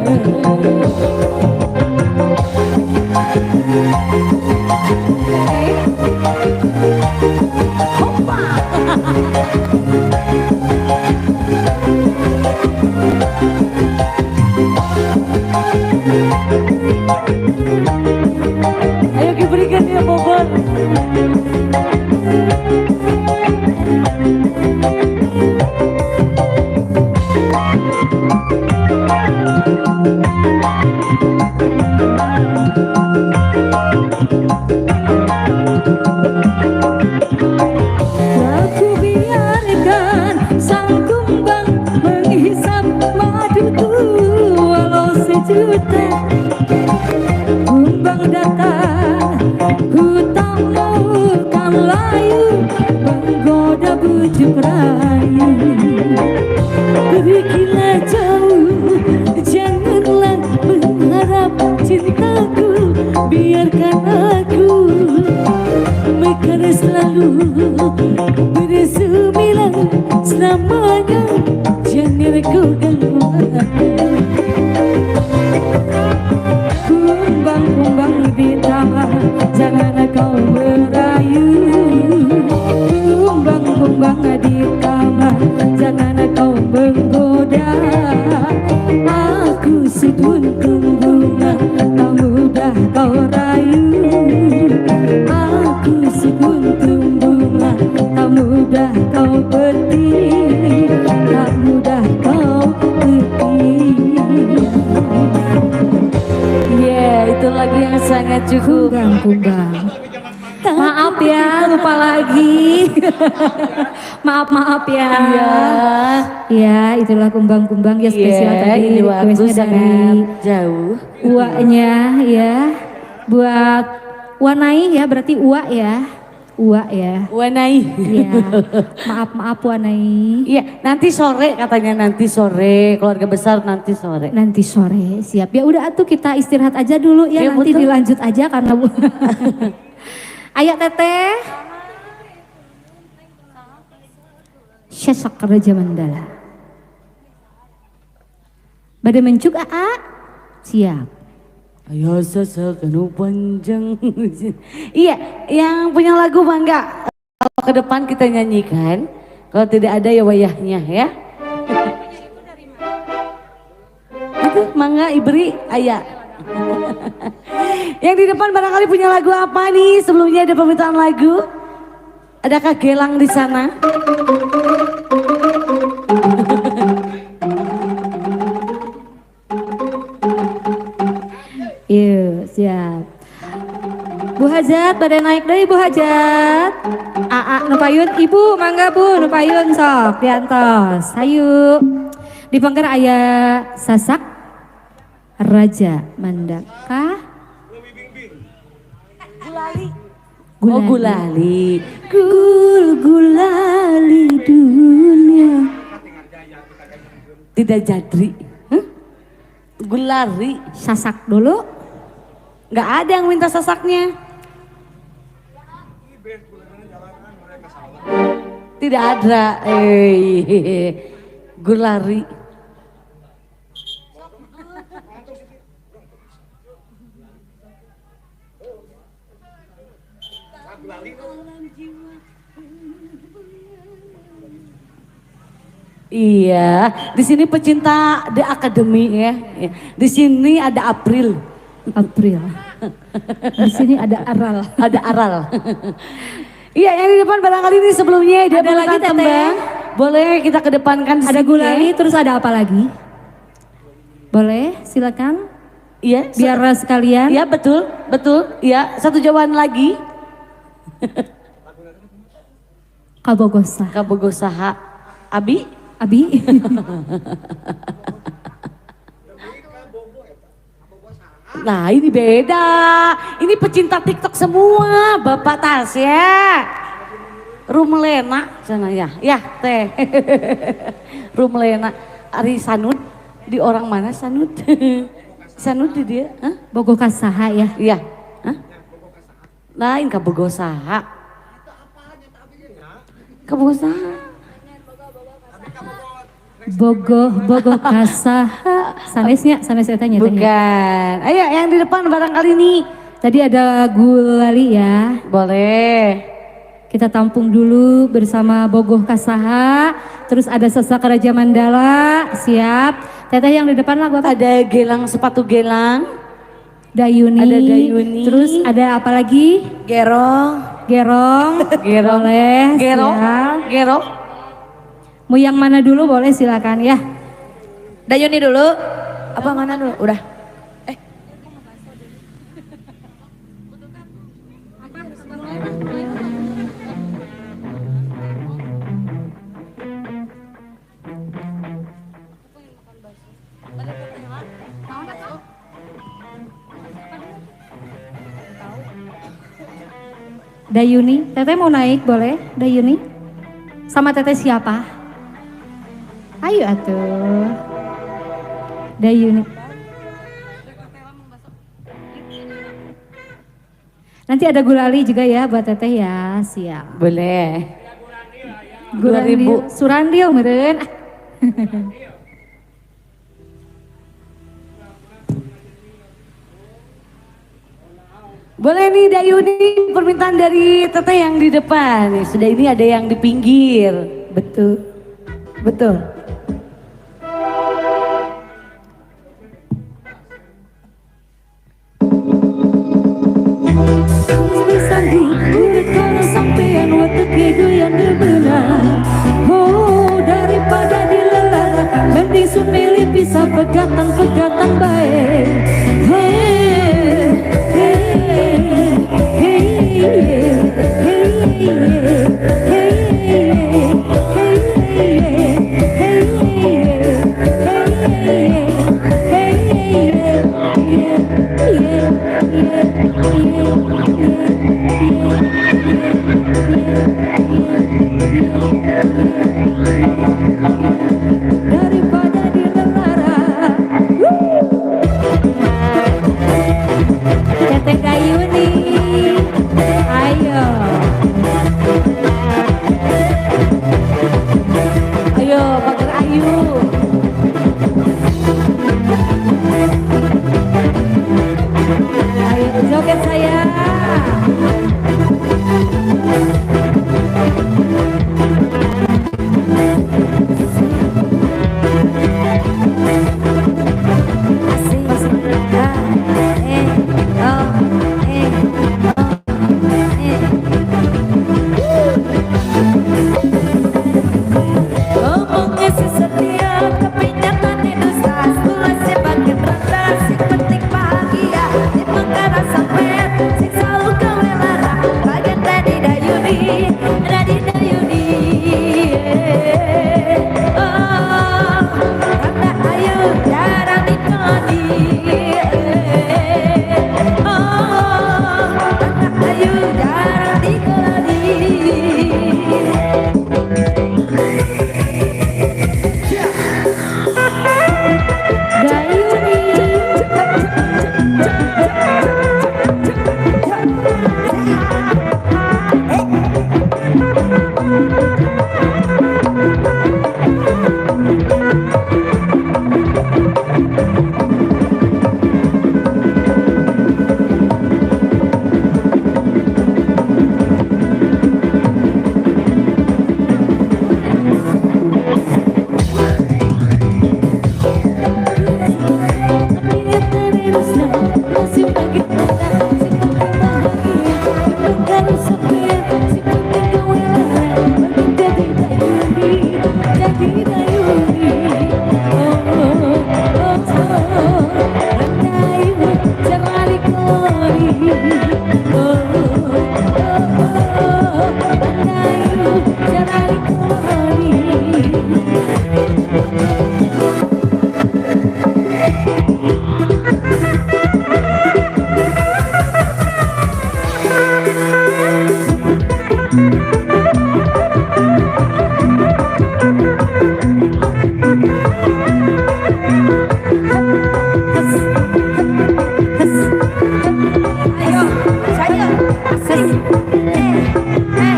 Speaker 4: Ayo diberikan dia Bogor.
Speaker 2: Aku biarkan sang kumbang menghisap maduku walau sejuta. Kumbang datang, ku tak mau kan layu menggoda bujuk rayu.
Speaker 5: Pergilah jauh, janganlah mengharap cintaku. Biarkan aku mekar selalu bersemilang selamanya.
Speaker 2: kau merayu. Kumbang-kumbang di taman, jangan kau menggoda. Aku seguntung bunga, tak mudah kau rayu. Aku seguntung bunga, tak mudah kau petik, tak mudah kau petik.
Speaker 4: Yeah, itu lagu yang sangat cukup.
Speaker 2: Kumbang-kumbang. Maaf ya, lupa lagi. Maaf ya.
Speaker 4: Iya.
Speaker 2: Ya, itulah kumbang-kumbang ya spesial tadi.
Speaker 4: Ini waktu
Speaker 2: sangat
Speaker 4: jauh.
Speaker 2: Uaknya ya. Buat Wanai ya, berarti uak ya. Uak ya.
Speaker 4: Wanai.
Speaker 2: Iya. Maaf Wanai.
Speaker 4: Iya, nanti sore katanya, nanti sore, keluarga besar nanti sore.
Speaker 2: Nanti sore, siap. Ya udah atuh kita istirahat aja dulu ya, nanti
Speaker 4: betul.
Speaker 2: Dilanjut aja karena Ayo Teteh. Sasak Raja Mandala. Bade mencuk aa? Siap.
Speaker 4: Ayo sasak anu panjang. Iya, yang punya lagu bangga. Kalau ke depan kita nyanyikan. Kalau tidak ada ya wayahnya ya. Itu mangga Ibri ayah. Yang di depan barangkali punya lagu apa nih? Sebelumnya ada permintaan lagu. Adakah Gelang di sana?
Speaker 2: Iya, siap. Bu Hajat, pada naik deh Bu Hajat. Aa, nupayun, Ibu, mangga Bu, nupayun sok, diantos. Hayu. Di pangker aya Sasak Raja Mandaka.
Speaker 4: Gulali. Oh, gulali.
Speaker 2: Gul gulali dunia.
Speaker 4: Tidak jadri. Huh? Gulari.
Speaker 2: Sasak dulu.
Speaker 4: Nggak ada yang minta sasaknya. Tidak ada. Gulari. Iya, di sini pecinta The Academy ya. Di sini ada April.
Speaker 2: April. Di sini ada Aral.
Speaker 4: Ada Aral. Iya, yang di depan barangkali ini sebelumnya dia
Speaker 2: ada lagi tembang.
Speaker 4: Boleh kita kedepankan di
Speaker 2: ada
Speaker 4: sini.
Speaker 2: Gulali, terus ada apa lagi? Boleh, silakan.
Speaker 4: Iya,
Speaker 2: biar sekalian.
Speaker 4: Iya, betul, betul. Iya, satu jawaban lagi.
Speaker 2: Kabogosa.
Speaker 4: Kabogosaha. Abi?
Speaker 2: Abi.
Speaker 4: Nah ini beda, ini pecinta TikTok semua, Bapak Tasya. Rumlena, sana ya, ya teh. Rumlena, Ari Sanud, di orang mana Sanud? Sanud di dia? Hah?
Speaker 2: Bogo Kasaha ya?
Speaker 4: Iya. Hah? Lain Kabogosaha. Kabogosaha.
Speaker 2: Bogo, Bogo Kasaha, sanesnya, sanes etanya.
Speaker 4: Bukan. Ayo yang di depan barangkali nih.
Speaker 2: Tadi ada gulali ya.
Speaker 4: Boleh.
Speaker 2: Kita tampung dulu bersama Bogoh Kasaha. Terus ada Sasak Raja Mandala, siap. Teteh yang di depan lagu apa?
Speaker 4: Ada Gelang, sepatu Gelang.
Speaker 2: Dayuni.
Speaker 4: Ada Dayuni.
Speaker 2: Terus ada apa lagi?
Speaker 6: Gerong.
Speaker 2: Gerong.
Speaker 4: Gerong.
Speaker 2: Boleh.
Speaker 4: Gerong.
Speaker 2: Siap.
Speaker 4: Gerong.
Speaker 2: Mau yang mana dulu boleh silakan ya.
Speaker 6: Dayuni dulu. Apa mana dulu? Udah.
Speaker 2: Dayuni, Teteh mau naik boleh? Dayuni? Sama Teteh siapa? Ayo atuh. Dayuni. Nanti ada gulali juga ya buat Teteh ya, siap.
Speaker 4: Boleh.
Speaker 2: Gulali, surandil meureun.
Speaker 4: Boleh nih Dayuni, permintaan dari teteh yang di depan. Sudah ini ada yang di pinggir.
Speaker 2: Betul. Betul. Oh, daripada dilelara, mending sun milih bisa pegatan-pegatan baik. Hey, hey, hey, hey, hey, hey, hey, hey, daripada dilelara.
Speaker 6: Teteh Dayuni, ayo.
Speaker 4: Ayo, Pagar Ayu.
Speaker 2: Ayo joget saya.
Speaker 6: Asik. A, E, O, E, O, E. Ngomongnya sih setia, tapi nyatanya dusta. Tulus sebagai rata, sing penting bahagia. Di perkara sampean, sing selalu gawe lara. Bagian Radi Dayuni, Radi Dayuni. Oh, Randa Ayu jarang dikeloni. Oh, Randa Ayu jarang dikeloni.
Speaker 2: Dayuni.
Speaker 6: Ayo, saya asik. Eh, eh.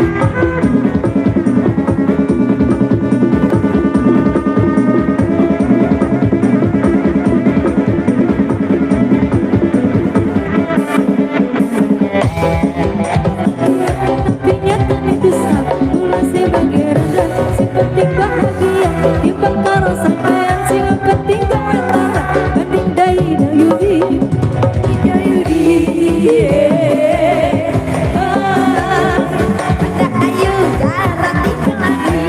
Speaker 6: Ada ayu jarang dikelani.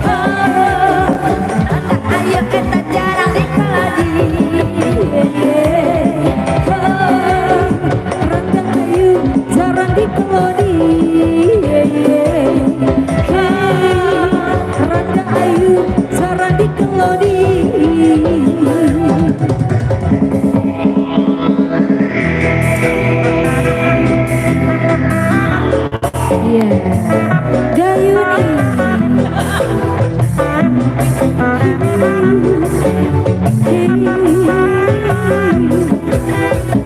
Speaker 6: Oh, ada ayu kita jarang dikelani.
Speaker 2: Randa Ayu jarang dikeloni. Randa Ayu jarang dikeloni. Iya, Dayuni.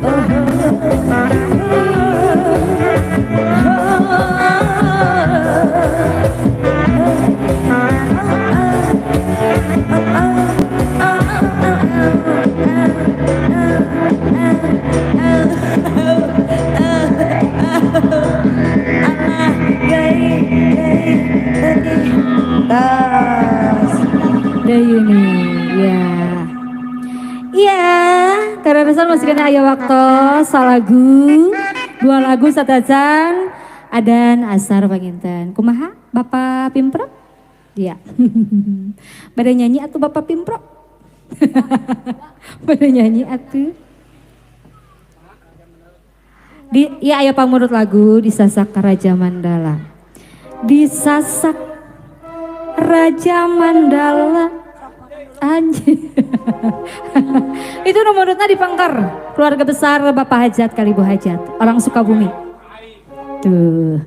Speaker 2: Oh, oh, oh. Aya waktu salagu, dua lagu satacan adan asar panginten. Kumaha Bapak Pimpro? Iya. Bade nyanyi atau Bapak Pimpro? Bade nyanyi atuh. Di, iya, aya pamurut lagu Disasak Raja Mandala. Disasak Raja Mandala. Anjir. Itu nomornya di Pangkar. Keluarga besar Bapak Hajat kali Ibu Hajat. Orang Sukabumi. Tuh.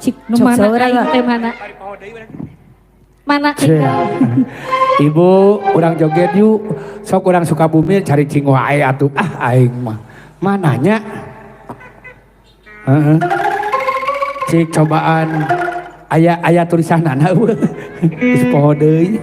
Speaker 2: Cik nu
Speaker 4: Cok
Speaker 2: mana
Speaker 4: saurang
Speaker 2: aing
Speaker 4: lah.
Speaker 2: Teh mana? Mana?
Speaker 1: Ibu, urang joget yuk. Sok urang Sukabumi cari cing wae atuh. Ah, aing mah. Mananya? Heeh. Cik cobaan aya aya tulisanana eueuh. Geus poho deui.